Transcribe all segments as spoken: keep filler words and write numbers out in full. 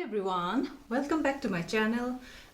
Everyone, welcome back to my channel.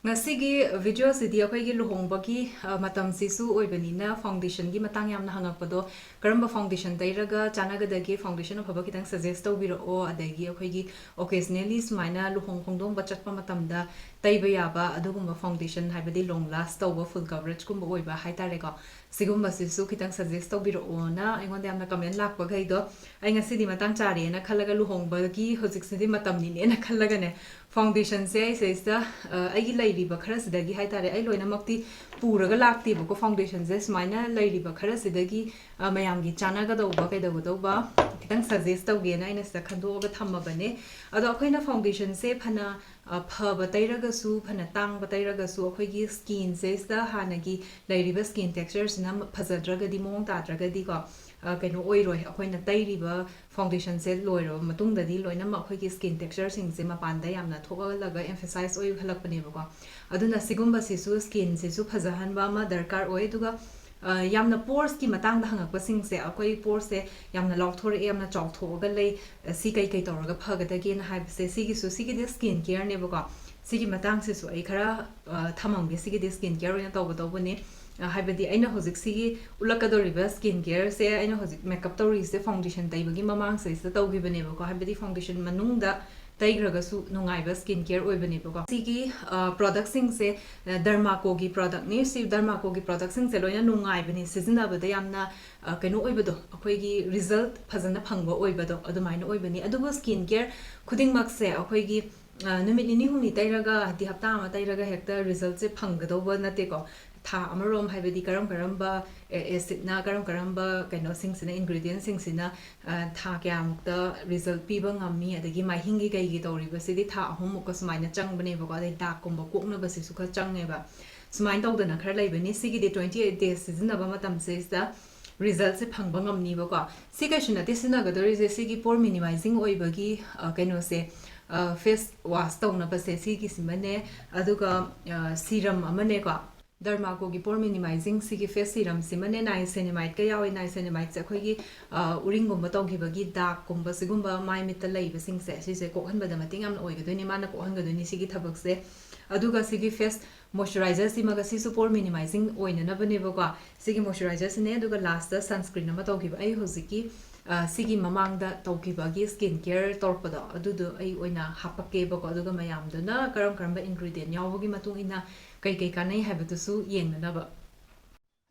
ꯉꯁꯤꯒꯤ ꯚꯤꯗꯤꯑꯣꯁꯤꯗꯤ ꯑꯩꯈꯣꯏꯒꯤ ꯂꯨꯍꯣꯡꯕꯒꯤ ꯑ, ꯃꯇꯝꯁꯤꯁꯨ ꯑꯣꯏꯕꯅꯤꯅ ꯐꯥꯎꯟꯗꯦꯁꯟꯒꯤ ꯃꯇꯥꯡ ꯌꯥꯝꯅ ꯍꯪꯉꯛꯄꯗꯣ, ꯀꯔꯝꯕ ꯐꯥꯎꯟꯗꯦꯁꯟ ꯇꯩꯔꯒ ꯆꯥꯟꯅꯒꯗꯒꯦ, ꯐꯥꯎꯟꯗꯦꯁꯟ ꯑꯐꯕ ꯈꯤꯇꯪ ꯁꯖꯦꯁ ꯇꯧꯕꯤꯔꯛꯑꯣ, ꯑꯗꯒꯤ ꯑꯩꯈꯣꯏꯒꯤ ꯑꯣꯀꯦꯖꯅꯦꯂꯤ ꯁꯨꯃꯥꯏꯅ ꯂꯨꯍꯣꯡ ꯈꯣꯡꯗꯣꯡꯕ ꯆꯠꯄ ꯃꯇꯝꯗ ꯇꯩꯕ ꯌꯥꯕ ꯑꯗꯨꯒꯨꯝꯕ ꯐꯥꯎꯟꯗꯦꯁꯟ, ꯍꯥꯏꯕꯗꯤ ꯂꯣꯡ ꯂꯥꯁ ꯇꯧꯕ, ꯐꯨꯜ ꯀꯕꯔꯦꯖꯀꯨꯝꯕ ꯑꯣꯏꯕ ꯍꯥꯏꯇꯥꯔꯦꯀꯣ, ꯁꯤꯒꯨꯝꯕꯁꯤꯁꯨ ꯈꯤꯇꯪ ꯁꯖꯦꯁ ꯇꯧꯕꯤꯔꯛꯑꯣꯅ ꯑꯩꯉꯣꯟꯗ ꯌꯥꯝꯅ ꯀꯃꯦꯟ ꯂꯥꯛꯄꯈꯩꯗꯣ, ꯑꯩ ꯉꯁꯤꯗꯤ ꯃꯇꯥꯡ ꯆꯥꯔꯦꯅ ꯈꯜꯂꯒ, ꯂꯨꯍꯣꯡꯕꯒꯤ ꯍꯧꯖꯤꯛꯁꯤꯗꯤ ꯃꯇꯝꯅꯤꯅꯦꯅ ꯈꯜꯂꯒꯅꯦ, ꯐꯥꯎꯟꯗꯦꯁꯟꯁꯦ ꯑꯩ ꯁꯤꯗꯩꯁꯤꯗ ꯑ, ꯑꯩꯒꯤ ꯂꯩꯔꯤꯕ ꯈꯔꯁꯤꯗꯒꯤ ꯍꯥꯏꯇꯥꯔꯦ, ꯑꯩ ꯂꯣꯏꯅꯃꯛꯇꯤ ꯄꯨꯔꯒ ꯂꯥꯛꯇꯦꯕꯀꯣ ꯐꯥꯎꯟꯗꯦꯁꯟꯁꯦ, ꯁꯨꯃꯥꯏꯅ ꯂꯩꯔꯤꯕ ꯈꯔꯁꯤꯗꯒꯤ ꯑ, ꯃꯌꯥꯝꯒꯤ ꯆꯥꯟꯅꯒꯗꯧꯕ ꯀꯩꯗꯧꯒꯗꯧꯕ ꯈꯤꯇꯪ ꯁꯖꯦꯁ ꯇꯧꯒꯦꯅ ꯑꯩꯅ ꯁꯤꯗ ꯈꯟꯗꯣꯛꯑꯒ ꯊꯝꯃꯕꯅꯦ꯫ ꯑꯗꯣ ꯑꯩꯈꯣꯏꯅ ꯐꯥꯎꯟꯗꯦꯁꯟꯁꯦ ꯐꯅ ꯑ, ꯐꯕ ꯇꯩꯔꯒꯁꯨ, ꯐꯅ ꯇꯥꯡꯕ ꯇꯩꯔꯒꯁꯨ, ꯑꯩꯈꯣꯏꯒꯤ ꯁ꯭ꯀꯤꯟꯁꯦ ꯁꯤꯗ ꯍꯥꯟꯅꯒꯤ ꯂꯩꯔꯤꯕ ꯁ꯭ꯀꯤꯟ ꯇꯦꯛꯁꯆꯔꯁꯤꯅ ꯐꯖꯗ꯭ꯔꯒꯗꯤ, ꯃꯑꯣꯡ ꯇꯥꯗ꯭ꯔꯒꯗꯤꯀꯣ, ꯑ, ꯀꯩꯅꯣ ꯑꯣꯏꯔꯣꯏ꯫ ꯑꯩꯈꯣꯏꯅ ꯇꯩꯔꯤꯕ ꯐꯥꯎꯟꯗꯦꯁꯟꯁꯦ ꯂꯣꯏꯔꯕ ꯃꯇꯨꯡꯗꯗꯤ ꯂꯣꯏꯅꯃꯛ ꯑꯩꯈꯣꯏꯒꯤ ꯁ꯭ꯀꯤꯟ ꯇꯦꯛꯁꯆꯔꯁꯤꯡꯁꯦ ꯃꯄꯥꯟꯗ ꯌꯥꯝꯅ ꯊꯣꯛꯍꯜꯂꯒ ꯑꯦꯝꯐꯁꯥꯏꯁ ꯑꯣꯏꯍꯜꯂꯛꯄꯅꯦꯕꯀꯣ꯫ ꯑꯗꯨꯅ ꯁꯤꯒꯨꯝꯕꯁꯤꯁꯨ ꯁ꯭ꯀꯤꯟꯁꯤꯁꯨ ꯐꯖꯍꯟꯕ ꯑꯃ ꯗꯔꯀꯥꯔ ꯑꯣꯏ꯫ ꯑꯗꯨꯒ ꯑ, ꯌꯥꯝꯅ ꯄꯣꯔꯁꯀꯤ ꯃꯇꯥꯡꯗ ꯍꯪꯉꯛꯄꯁꯤꯡꯁꯦ, ꯑꯩꯈꯣꯏ ꯄꯣꯔꯁꯁꯦ ꯌꯥꯝꯅ ꯂꯥꯎꯊꯣꯔꯛꯑꯦ, ꯌꯥꯝꯅ ꯆꯥꯎꯊꯣꯛꯑꯒ ꯂꯩ, ꯑ, ꯁꯤ ꯀꯩ ꯀꯩ ꯇꯧꯔꯒ ꯐꯒꯗꯒꯦꯅ ꯍꯥꯏꯕꯁꯦ, ꯁꯤꯒꯤꯁꯨ, ꯁꯤꯒꯤꯗꯤ ꯁ꯭ꯀꯤꯟ ꯀꯦꯌꯔꯅꯦꯕꯀꯣ꯫ ꯁꯤꯒꯤ ꯃꯇꯥꯡꯁꯤꯁꯨ ꯑꯩ ꯈꯔ ꯑ, ꯊꯝꯃꯝꯒꯦ꯫ ꯁꯤꯒꯤꯗꯤ ꯁ꯭ꯀꯤꯟ ꯀꯦꯌꯔ ꯑꯣꯏꯅ ꯇꯧꯒꯗꯧꯕꯅꯤ꯫ ꯑ, ꯍꯥꯏꯕꯗꯤ ꯑꯩꯅ ꯍꯧꯖꯤꯛ ꯁꯤꯒꯤ ꯎꯠꯂꯛꯀꯗꯧꯔꯤꯕ ꯁ꯭ꯀꯤꯟ ꯀꯦꯌꯔꯁꯦ, ꯑꯩꯅ ꯍꯧꯖꯤꯛ ꯃꯦꯀꯞ ꯇꯧꯔꯤꯁꯦ ꯐꯥꯎꯟꯗꯦꯁꯟ ꯇꯩꯕꯒꯤ ꯃꯃꯥꯡꯁꯤꯗꯩꯁꯤꯗ ꯇꯧꯈꯤꯕꯅꯦꯕꯀꯣ꯫ ꯍꯥꯏꯕꯗꯤ ꯐꯥꯎꯟꯗꯦꯁꯟ ꯃꯅꯨꯡꯗ ꯇꯩꯈ꯭ꯔꯒꯁꯨ ꯅꯨꯡꯉꯥꯏꯕ ꯁ꯭ꯀꯤꯟ ꯀꯦꯌꯔ ꯑꯣꯏꯕꯅꯦꯕꯀꯣ꯫ ꯁꯤꯒꯤ ꯑ, ꯄ꯭ꯔꯣꯗꯛꯁꯤꯡꯁꯦ, ꯑ, ꯗꯔꯃꯥꯀꯣꯒꯤ ꯄ꯭ꯔꯣꯗꯛꯅꯤ꯫ ꯁꯤ ꯗꯔꯃꯥꯀꯣꯒꯤ ꯄ꯭ꯔꯣꯗꯛꯁꯤꯡꯁꯦ ꯂꯣꯏꯅ ꯅꯨꯡꯉꯥꯏꯕꯅꯦ ꯁꯤꯖꯤꯟꯅꯕꯗ, ꯌꯥꯝꯅ ꯑ, ꯀꯩꯅꯣ ꯑꯣꯏꯕꯗꯣ, ꯑꯩꯈꯣꯏꯒꯤ ꯔꯤꯖꯜꯠ ꯐꯖꯅ ꯐꯪꯕ ꯑꯣꯏꯕꯗꯣ ꯑꯗꯨꯃꯥꯏꯅ ꯑꯣꯏꯕꯅꯤ꯫ ꯑꯗꯨꯕꯨ ꯁ꯭ꯀꯤꯟ ꯀꯦꯌꯔ ꯈꯨꯗꯤꯡꯃꯛꯁꯦ ꯑꯩꯈꯣꯏꯒꯤ ꯑ, ꯅꯨꯃꯤꯠ ꯅꯤꯅꯤ ꯍꯨꯝꯅꯤ ꯇꯩꯔꯒ, ꯍꯥꯏꯗꯤ ꯍꯞꯇꯥ ꯑꯃ ꯇꯩꯔꯒ ꯍꯦꯛꯇ ꯔꯤꯖꯜꯠꯁꯦ ꯐꯪꯒꯗꯧꯕ ꯅꯠꯇꯦꯀꯣ꯫ ꯊꯥ ꯑꯃꯔꯣꯝ, ꯍꯥꯏꯕꯗꯤ ꯀꯔꯝ ꯀꯔꯝꯕ ꯑꯦ-, ꯑꯦꯁꯤꯠꯅ, ꯀꯔꯝ ꯀꯔꯝꯕ ꯀꯩꯅꯣꯁꯤꯡꯁꯤꯅ, ꯏꯟꯒ꯭ꯔꯤꯗꯤꯌꯦꯟꯁꯤꯡꯁꯤꯅ, ꯑ, ꯊꯥ ꯀꯌꯥꯃꯨꯛꯇ ꯔꯤꯖꯜꯠ ꯄꯤꯕ ꯉꯝꯃꯤ, ꯑꯗꯒꯤ ꯃꯥꯏꯍꯤꯡꯒꯤ ꯀꯩꯒꯤ ꯇꯧꯔꯤꯕꯁꯤꯗꯤ ꯊꯥ ꯑꯍꯨꯝꯃꯨꯛꯀ ꯁꯨꯃꯥꯏꯅ ꯆꯪꯕꯅꯦꯕꯀꯣ꯫ ꯑꯗꯩ ꯗꯥꯛꯀꯨꯝꯕ ꯀꯣꯛꯅꯕꯁꯤꯁꯨ ꯈꯔ ꯆꯪꯉꯦꯕ꯫ ꯁꯨꯃꯥꯏꯅ ꯇꯧꯗꯅ ꯈꯔ ꯂꯩꯕꯅꯤ꯫ ꯁꯤꯒꯤꯗꯤ twenty eight days ꯁꯤꯖꯤꯟꯅꯕ ꯃꯇꯝꯁꯤꯗ ꯔꯤꯖꯜꯠꯁꯦ ꯐꯪꯕ ꯉꯝꯅꯤꯕꯀꯣ꯫ ꯁꯤ ꯀꯩꯁꯨ ꯅꯠꯇꯦ ꯁꯤꯖꯤꯟꯅꯒꯗꯧꯔꯤꯁꯦ, ꯁꯤꯒꯤ ꯄꯣꯔ ꯃꯤꯅꯤꯃꯥꯏꯖꯤꯡ ꯑꯣꯏꯕꯒꯤ, ꯑ, ꯀꯩꯅꯣꯁꯦ, ꯑ, ꯐꯦꯁ ꯋꯥꯁ ꯇꯧꯅꯕꯁꯦ ꯁꯤꯒꯤꯁꯤꯃꯅꯦ, ꯑꯗꯨꯒ, ꯑ, ꯁꯤꯔꯝ ꯑꯃꯅꯦꯀꯣ꯫ ꯗꯔꯃꯥꯀꯣꯒꯤ ꯄꯣꯔ ꯃꯤꯅꯤꯃꯥꯏꯖꯤꯡ ꯁꯤꯒꯤ ꯐꯦꯁ ꯁꯤꯔꯝꯁꯤꯃꯅꯦ ꯅꯥꯏꯁꯦꯅꯤꯃꯥꯏꯠꯀ ꯌꯥꯎꯋꯦ꯫ ꯅꯥꯏꯁꯦꯅꯤꯃꯥꯏꯠꯁꯦ ꯑꯩꯈꯣꯏꯒꯤ ꯑ, ꯎꯔꯤꯡꯒꯨꯝꯕ ꯇꯧꯈꯤꯕꯒꯤ ꯗꯥꯛꯀꯨꯝꯕ ꯁꯤꯒꯨꯝꯕ ꯃꯥꯏ ꯃꯤꯠꯇ ꯂꯩꯕꯁꯤꯡꯁꯦ ꯁꯤꯁꯦ ꯀꯣꯛꯍꯟꯕꯗ ꯃꯇꯦꯡ ꯌꯥꯝꯅ ꯑꯣꯏꯒꯗꯣꯏꯅꯤ, ꯃꯥꯅ ꯀꯣꯛꯍꯟꯒꯗꯣꯏꯅꯤ ꯁꯤꯒꯤ ꯊꯕꯛꯁꯦ꯫ ꯑꯗꯨꯒ ꯁꯤꯒꯤ ꯐꯦꯁ ꯃꯣꯏꯆꯔꯥꯏꯖꯔꯁꯤꯃꯒ ꯁꯤꯁꯨ ꯄꯣꯔ ꯃꯤꯅꯤꯃꯥꯏꯖꯤꯡ ꯑꯣꯏꯅꯅꯕꯅꯦꯕꯀꯣ꯫ ꯁꯤꯒꯤ ꯃꯣꯏꯆꯔꯥꯏꯖꯔꯁꯤꯅꯦ, ꯑꯗꯨꯒ ꯂꯥꯁꯇ ꯁꯟꯁꯀ꯭ꯔꯤꯟ ꯑꯃ ꯇꯧꯈꯤꯕ꯫ ꯑꯩ ꯍꯧꯖꯤꯛꯀꯤ ꯑ, ꯁꯤꯒꯤ ꯃꯃꯥꯡꯗ ꯇꯧꯈꯤꯕꯒꯤ ꯁ꯭ꯀꯤꯟ ꯀꯦꯌꯔ ꯇꯧꯔꯛꯄꯗꯣ ꯑꯗꯨꯗꯣ ꯑꯩ ꯑꯣꯏꯅ ꯍꯥꯞꯄꯛꯀꯦꯕꯀꯣ꯫ ꯑꯗꯨꯒ ꯃꯌꯥꯝꯗꯨꯅ ꯀꯔꯝ ꯀꯔꯝꯕ ꯏꯟꯒ꯭ꯔꯤꯗꯤꯌꯦꯟ ꯌꯥꯎꯕꯒꯤ ꯃꯇꯨꯡ ꯏꯟꯅ ꯀꯩ ꯀꯩ ꯀꯥꯟꯅꯩ ꯍꯥꯏꯕꯗꯨꯁꯨ ꯌꯦꯡꯅꯅꯕ꯫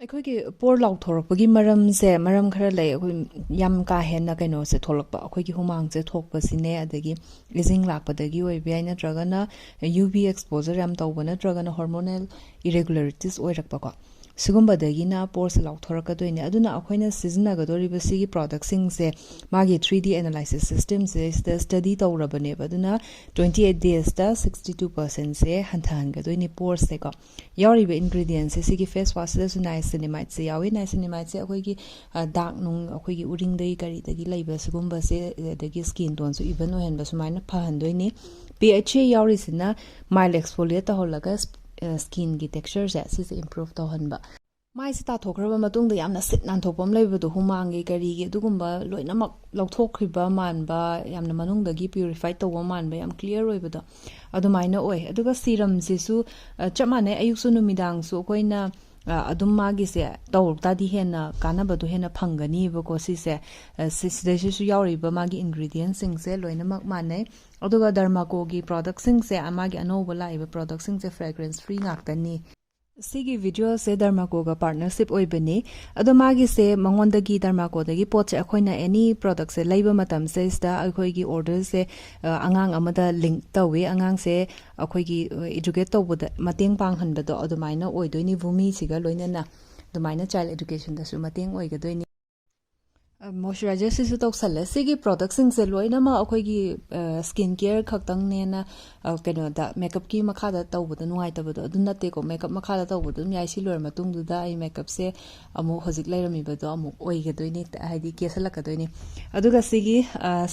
ꯑꯩꯈꯣꯏꯒꯤ ꯄꯣꯔ ꯂꯥꯎꯊꯣꯔꯛꯄꯒꯤ ꯃꯔꯝꯁꯦ ꯃꯔꯝ ꯈꯔ ꯂꯩ꯫ ꯑꯩꯈꯣꯏ ꯌꯥꯝ ꯀꯥ ꯍꯦꯟꯅ ꯀꯩꯅꯣꯁꯦ ꯊꯣꯛꯂꯛꯄ, ꯑꯩꯈꯣꯏꯒꯤ ꯍꯨꯃꯥꯡꯁꯦ ꯊꯣꯛꯄꯁꯤꯅꯦ, ꯑꯗꯒꯤ ꯏꯁꯤꯡ ꯂꯥꯛꯄꯗꯒꯤ ꯑꯣꯏꯕ ꯌꯥꯏ, ꯅꯠꯇ꯭ꯔꯒꯅ ꯌꯨ ꯚꯤ ꯑꯦꯛꯁꯄꯣꯖꯔ ꯌꯥꯝ ꯇꯧꯕ, ꯅꯠꯇ꯭ꯔꯒꯅ ꯍꯣꯔꯃꯣꯅꯦꯜ ꯏꯔꯦꯒꯨꯂꯔꯤꯇꯤꯁ ꯑꯣꯏꯔꯛꯄꯀꯣ꯫ ꯁꯤꯒꯨꯝꯕꯗꯒꯤꯅ ꯄꯣꯔꯁꯦ ꯂꯥꯎꯊꯣꯔꯛꯀꯗꯣꯏꯅꯦ꯫ ꯑꯗꯨꯅ ꯑꯩꯈꯣꯏꯅ ꯁꯤꯖꯤꯟꯅꯒꯗꯧꯔꯤꯕ ꯁꯤꯒꯤ ꯄ꯭ꯔꯣꯗꯛꯁꯤꯡꯁꯦ ꯃꯥꯒꯤ ꯊ꯭ꯔꯤ ꯗꯤ ꯑꯦꯅꯥꯂꯥꯏꯁꯤꯁ ꯁꯤꯁꯇꯦꯝꯁꯦ ꯁꯤꯗ ꯁ꯭ꯇꯗꯤ ꯇꯧꯔꯕꯅꯦꯕ꯫ ꯑꯗꯨꯅ ꯇ꯭ꯋꯦꯟꯇꯤ ꯑꯩꯠ ꯗꯦꯖꯇ ꯁꯤꯛꯁꯇꯤ ꯇꯨ ꯄꯥꯔꯁꯦꯟꯁꯦ ꯍꯟꯊꯍꯟꯒꯗꯣꯏꯅꯤ ꯄꯣꯔꯁꯁꯦꯀꯣ꯫ ꯌꯥꯎꯔꯤꯕ ꯏꯟꯒ꯭ꯔꯤꯗꯤꯌꯦꯟꯁꯦ ꯁꯤꯒꯤ ꯐꯦꯁ ꯋꯥꯁꯁꯤꯗꯁꯨ ꯅꯥꯏꯁꯤꯅꯤꯃꯥꯏꯠꯁꯦ ꯌꯥꯎꯋꯤ꯫ ꯅꯥꯏꯁꯤꯅꯤꯃꯥꯏꯠꯁꯦ ꯑꯩꯈꯣꯏꯒꯤ ꯑ, ꯗꯥꯛ ꯅꯨꯡ, ꯑꯩꯈꯣꯏꯒꯤ ꯎꯔꯤꯡꯗꯒꯤ ꯀꯔꯤꯗꯒꯤ ꯂꯩꯕ ꯁꯤꯒꯨꯝꯕꯁꯦ, ꯑꯗꯒꯤ ꯁ꯭ꯀꯤꯟ ꯇꯣꯟꯁꯨ ꯏꯚꯟ ꯑꯣꯏꯍꯟꯕ ꯁꯨꯃꯥꯏꯅ ꯐꯍꯟꯗꯣꯏꯅꯤ꯫ ꯄꯤ ꯑꯩꯆ ꯑꯦ ꯌꯥꯎꯔꯤꯁꯤꯅ ꯃꯥꯏꯜ ꯑꯦꯛꯁꯐꯣꯂꯤꯌꯦꯠ ꯇꯧꯍꯜꯂꯒ ꯁ꯭ꯀꯤꯟꯒꯤ ꯇꯦꯛꯁꯆꯔꯁꯦ ꯁꯤꯁꯦ ꯏꯝꯄ꯭ꯔꯨꯚ ꯇꯧꯍꯟꯕ꯫ ꯃꯥꯏꯁꯦ ꯇꯥꯊꯣꯛꯈ꯭ꯔꯕ ꯃꯇꯨꯡꯗ ꯌꯥꯝꯅ ꯁꯤꯠ ꯅꯥꯟꯊꯣꯛꯄ ꯑꯃ ꯂꯩꯕꯗꯣ, ꯍꯨꯃꯥꯡꯒꯤ ꯀꯔꯤꯒꯤ ꯑꯗꯨꯒꯨꯝꯕ ꯂꯣꯏꯅꯃꯛ ꯂꯧꯊꯣꯛꯈꯤꯕ ꯃꯥꯟꯕ, ꯌꯥꯝꯅ ꯃꯅꯨꯡꯗꯒꯤ ꯄ꯭ꯌꯨꯔꯤꯐꯥꯏ ꯇꯧꯕ ꯃꯥꯟꯕ, ꯌꯥꯝ ꯀ꯭ꯂꯤꯌꯥꯔ ꯑꯣꯏꯕꯗꯣ ꯑꯗꯨꯃꯥꯏꯅ ꯑꯣꯏ꯫ ꯑꯗꯨꯒ ꯁꯤꯔꯝꯁꯤꯁꯨ ꯑ, ꯆꯞ ꯃꯥꯟꯅꯩ, ꯑꯌꯨꯛꯁꯨ ꯅꯨꯃꯤꯗꯥꯡꯁꯨ ꯑꯩꯈꯣꯏꯅ ꯑ, ꯑꯗꯨꯝ ꯃꯥꯒꯤꯁꯦ ꯇꯧꯔꯛ ꯇꯥꯔꯗꯤ ꯍꯦꯟꯅ ꯀꯥꯟꯅꯕꯗꯣ ꯍꯦꯟꯅ ꯐꯪꯒꯅꯤꯕꯀꯣ꯫ ꯁꯤꯁꯦ ꯑ, ꯁꯤ- ꯁꯤꯗꯩꯁꯤꯁꯨ ꯌꯥꯎꯔꯤꯕ ꯃꯥꯒꯤ ꯏꯟꯒ꯭ꯔꯤꯗꯤꯌꯦꯟꯁꯤꯡꯁꯦ ꯂꯣꯏꯅꯃꯛ ꯃꯥꯟꯅꯩ꯫ ꯑꯗꯨꯒ ꯗꯔꯃꯥꯀꯣꯒꯤ ꯄ꯭ꯔꯣꯗꯛꯁꯤꯡꯁꯦ, ꯑ, ꯃꯥꯒꯤ ꯑꯅꯧꯕ ꯂꯥꯛꯏꯕ ꯄ꯭ꯔꯣꯗꯛꯁꯤꯡꯁꯦ ꯐ꯭ꯔꯦꯒ꯭ꯔꯦꯟꯁ ꯐ꯭ꯔꯤ ꯉꯥꯛꯇꯅꯤ꯫ ꯁꯤꯒꯤ ꯚꯤꯗꯤꯑꯣꯁꯦ ꯗꯔꯃꯥꯀꯣꯒ ꯄꯥꯔꯠꯅꯔꯁꯤꯞ ꯑꯣꯏꯕꯅꯤ꯫ ꯑꯗꯣ ꯃꯥꯒꯤꯁꯦ ꯃꯉꯣꯟꯗꯒꯤ, ꯗꯔꯃꯥꯀꯣꯗꯒꯤ ꯄꯣꯠꯁꯦ ꯑꯩꯈꯣꯏꯅ ꯑꯦꯅꯤ ꯄ꯭ꯔꯣꯗꯛꯁꯦ ꯂꯩꯕ ꯃꯇꯝꯁꯤꯗꯩꯁꯤꯗ ꯑꯩꯈꯣꯏꯒꯤ ꯑꯣꯔꯗꯔꯁꯦ ꯑ, ꯑꯉꯥꯡ ꯑꯃꯗ ꯂꯤꯡꯛ ꯇꯧꯋꯤ꯫ ꯑꯉꯥꯡꯁꯦ ꯑꯩꯈꯣꯏꯒꯤ ꯑꯦꯖꯨꯀꯦꯠ ꯇꯧꯕꯗ ꯃꯇꯦꯡ ꯄꯥꯡꯍꯟꯕꯗꯣ ꯑꯗꯨꯃꯥꯏꯅ ꯑꯣꯏꯗꯣꯏꯅꯤ꯫ ꯚꯨꯃꯤꯁꯤꯒ ꯂꯣꯏꯅꯅ ꯑꯗꯨꯃꯥꯏꯅ ꯆꯥꯏꯜ ꯑꯦꯗꯨꯀꯦꯁꯟꯗꯁꯨ ꯃꯇꯦꯡ ꯑꯣꯏꯒꯗꯣꯏꯅꯤ꯫ ꯃꯣꯏꯆꯔꯥꯏꯖꯔꯁꯤꯁꯨ ꯇꯧꯁꯜꯂꯦ꯫ ꯁꯤꯒꯤ ꯄ꯭ꯔꯣꯗꯛꯁꯤꯡꯁꯦ ꯂꯣꯏꯅꯃꯛ ꯑꯩꯈꯣꯏꯒꯤ ꯁ꯭ꯀꯤꯟ ꯀꯦꯌꯔ ꯈꯛꯇꯪꯅꯦꯅ ꯑ, ꯀꯩꯅꯣꯗ ꯃꯦꯀꯞꯀꯤ ꯃꯈꯥꯗ ꯇꯧꯕꯗ ꯅꯨꯡꯉꯥꯏꯇꯕꯗꯣ ꯑꯗꯨ ꯅꯠꯇꯦꯀꯣ꯫ ꯃꯦꯀꯞ ꯃꯈꯥꯗ ꯇꯧꯕ ꯑꯗꯨꯝ ꯌꯥꯏ꯫ ꯁꯤ ꯂꯣꯏꯔ ꯃꯇꯨꯡꯗꯨꯗ ꯑꯩ ꯃꯦꯀꯞꯁꯦ ꯑꯃꯨꯛ ꯍꯧꯖꯤꯛ ꯂꯩꯔꯝꯃꯤꯕꯗꯣ ꯑꯃꯨꯛ ꯑꯣꯏꯒꯗꯣꯏꯅꯤ, ꯍꯥꯏꯗꯤ ꯀꯦꯁꯜꯂꯛꯀꯗꯣꯏꯅꯤ꯫ ꯑꯗꯨꯒ ꯁꯤꯒꯤ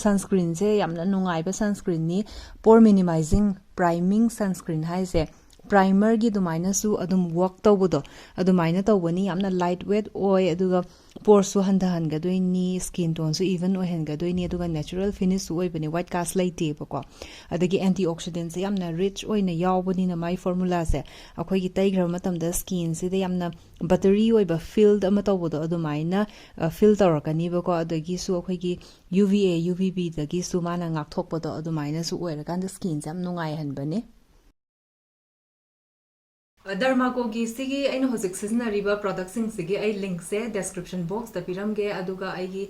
ꯁꯟꯁꯀ꯭ꯔꯤꯟꯁꯦ ꯌꯥꯝꯅ ꯅꯨꯡꯉꯥꯏꯕ ꯁꯟꯁꯀ꯭ꯔꯤꯟꯅꯤ꯫ ꯄꯣꯔ ꯃꯤꯅꯤꯃꯥꯏꯖꯤꯡ ꯄ꯭ꯔꯥꯏꯃꯤꯡ ꯁꯟꯁꯀ꯭ꯔꯤꯟ ꯍꯥꯏꯁꯦ ꯄ꯭ꯔꯥꯏꯃꯔꯒꯤ ꯑꯗꯨꯃꯥꯏꯅꯁꯨ ꯑꯗꯨꯝ ꯋꯥꯛ ꯇꯧꯕꯗꯣ ꯑꯗꯨꯃꯥꯏꯅ ꯇꯧꯒꯅꯤ꯫ ꯌꯥꯝꯅ ꯂꯥꯏꯠ ꯋꯦꯠ ꯑꯣꯏ, ꯑꯗꯨꯒ ꯄꯣꯔꯁꯨ ꯍꯟꯊꯍꯟꯒꯗꯣꯏꯅꯤ, ꯁ꯭ꯀꯤꯟ ꯇꯣꯟꯁꯨ ꯏꯚꯟ ꯑꯣꯏꯍꯟꯒꯗꯣꯏꯅꯤ, ꯑꯗꯨꯒ ꯅꯦꯆꯔꯦꯜ ꯐꯤꯅꯤꯁꯁꯨ ꯑꯣꯏꯕꯅꯦ, ꯋꯥꯏꯠ ꯀꯥꯁ ꯂꯩꯇꯦꯕꯀꯣ꯫ ꯑꯗꯒꯤ ꯑꯦꯟꯇꯤ ꯑꯣꯛꯁꯤꯗꯦꯟꯁꯦ ꯌꯥꯝꯅ ꯔꯤꯆ ꯑꯣꯏꯅ ꯌꯥꯎꯕꯅꯤꯅ ꯃꯥꯏ ꯐꯣꯔꯃꯨꯂꯥꯁꯦ ꯑꯩꯈꯣꯏꯒꯤ ꯇꯩꯈ꯭ꯔꯕ ꯃꯇꯝꯗ ꯁ꯭ꯀꯤꯟꯁꯤꯗ ꯌꯥꯝꯅ ꯕꯇꯔꯤ ꯑꯣꯏꯕ ꯐꯤꯜ ꯑꯃ ꯇꯧꯕꯗꯣ ꯑꯗꯨꯃꯥꯏꯅ ꯐꯤꯜ ꯇꯧꯔꯛꯀꯅꯤꯕꯀꯣ꯫ ꯑꯗꯒꯤꯁꯨ ꯑꯩꯈꯣꯏꯒꯤ U V A, U V ꯕꯤꯗꯒꯤꯁꯨ ꯃꯥꯅ ꯉꯥꯛꯊꯣꯛꯄꯗꯣ ꯑꯗꯨꯃꯥꯏꯅꯁꯨ ꯑꯣꯏꯔꯀꯥꯟꯗ ꯁ꯭ꯀꯤꯟꯁꯦ ꯌꯥꯝ ꯅꯨꯡꯉꯥꯏꯍꯟꯕꯅꯦ꯫ ꯗꯔꯃꯥꯀꯣꯒꯤ ꯁꯤꯒꯤ ꯑꯩꯅ ꯍꯧꯖꯤꯛ ꯁꯤꯖꯤꯟꯅꯔꯤꯕ ꯄ꯭ꯔꯣꯗꯛꯁꯤꯡꯁꯤꯒꯤ ꯑꯩ ꯂꯤꯡꯛꯁꯦ ꯗꯦꯁꯀ꯭ꯔꯤꯞꯁꯟ ꯕꯣꯛꯁꯇ ꯄꯤꯔꯝꯒꯦ, ꯑꯗꯨꯒ ꯑꯩꯒꯤ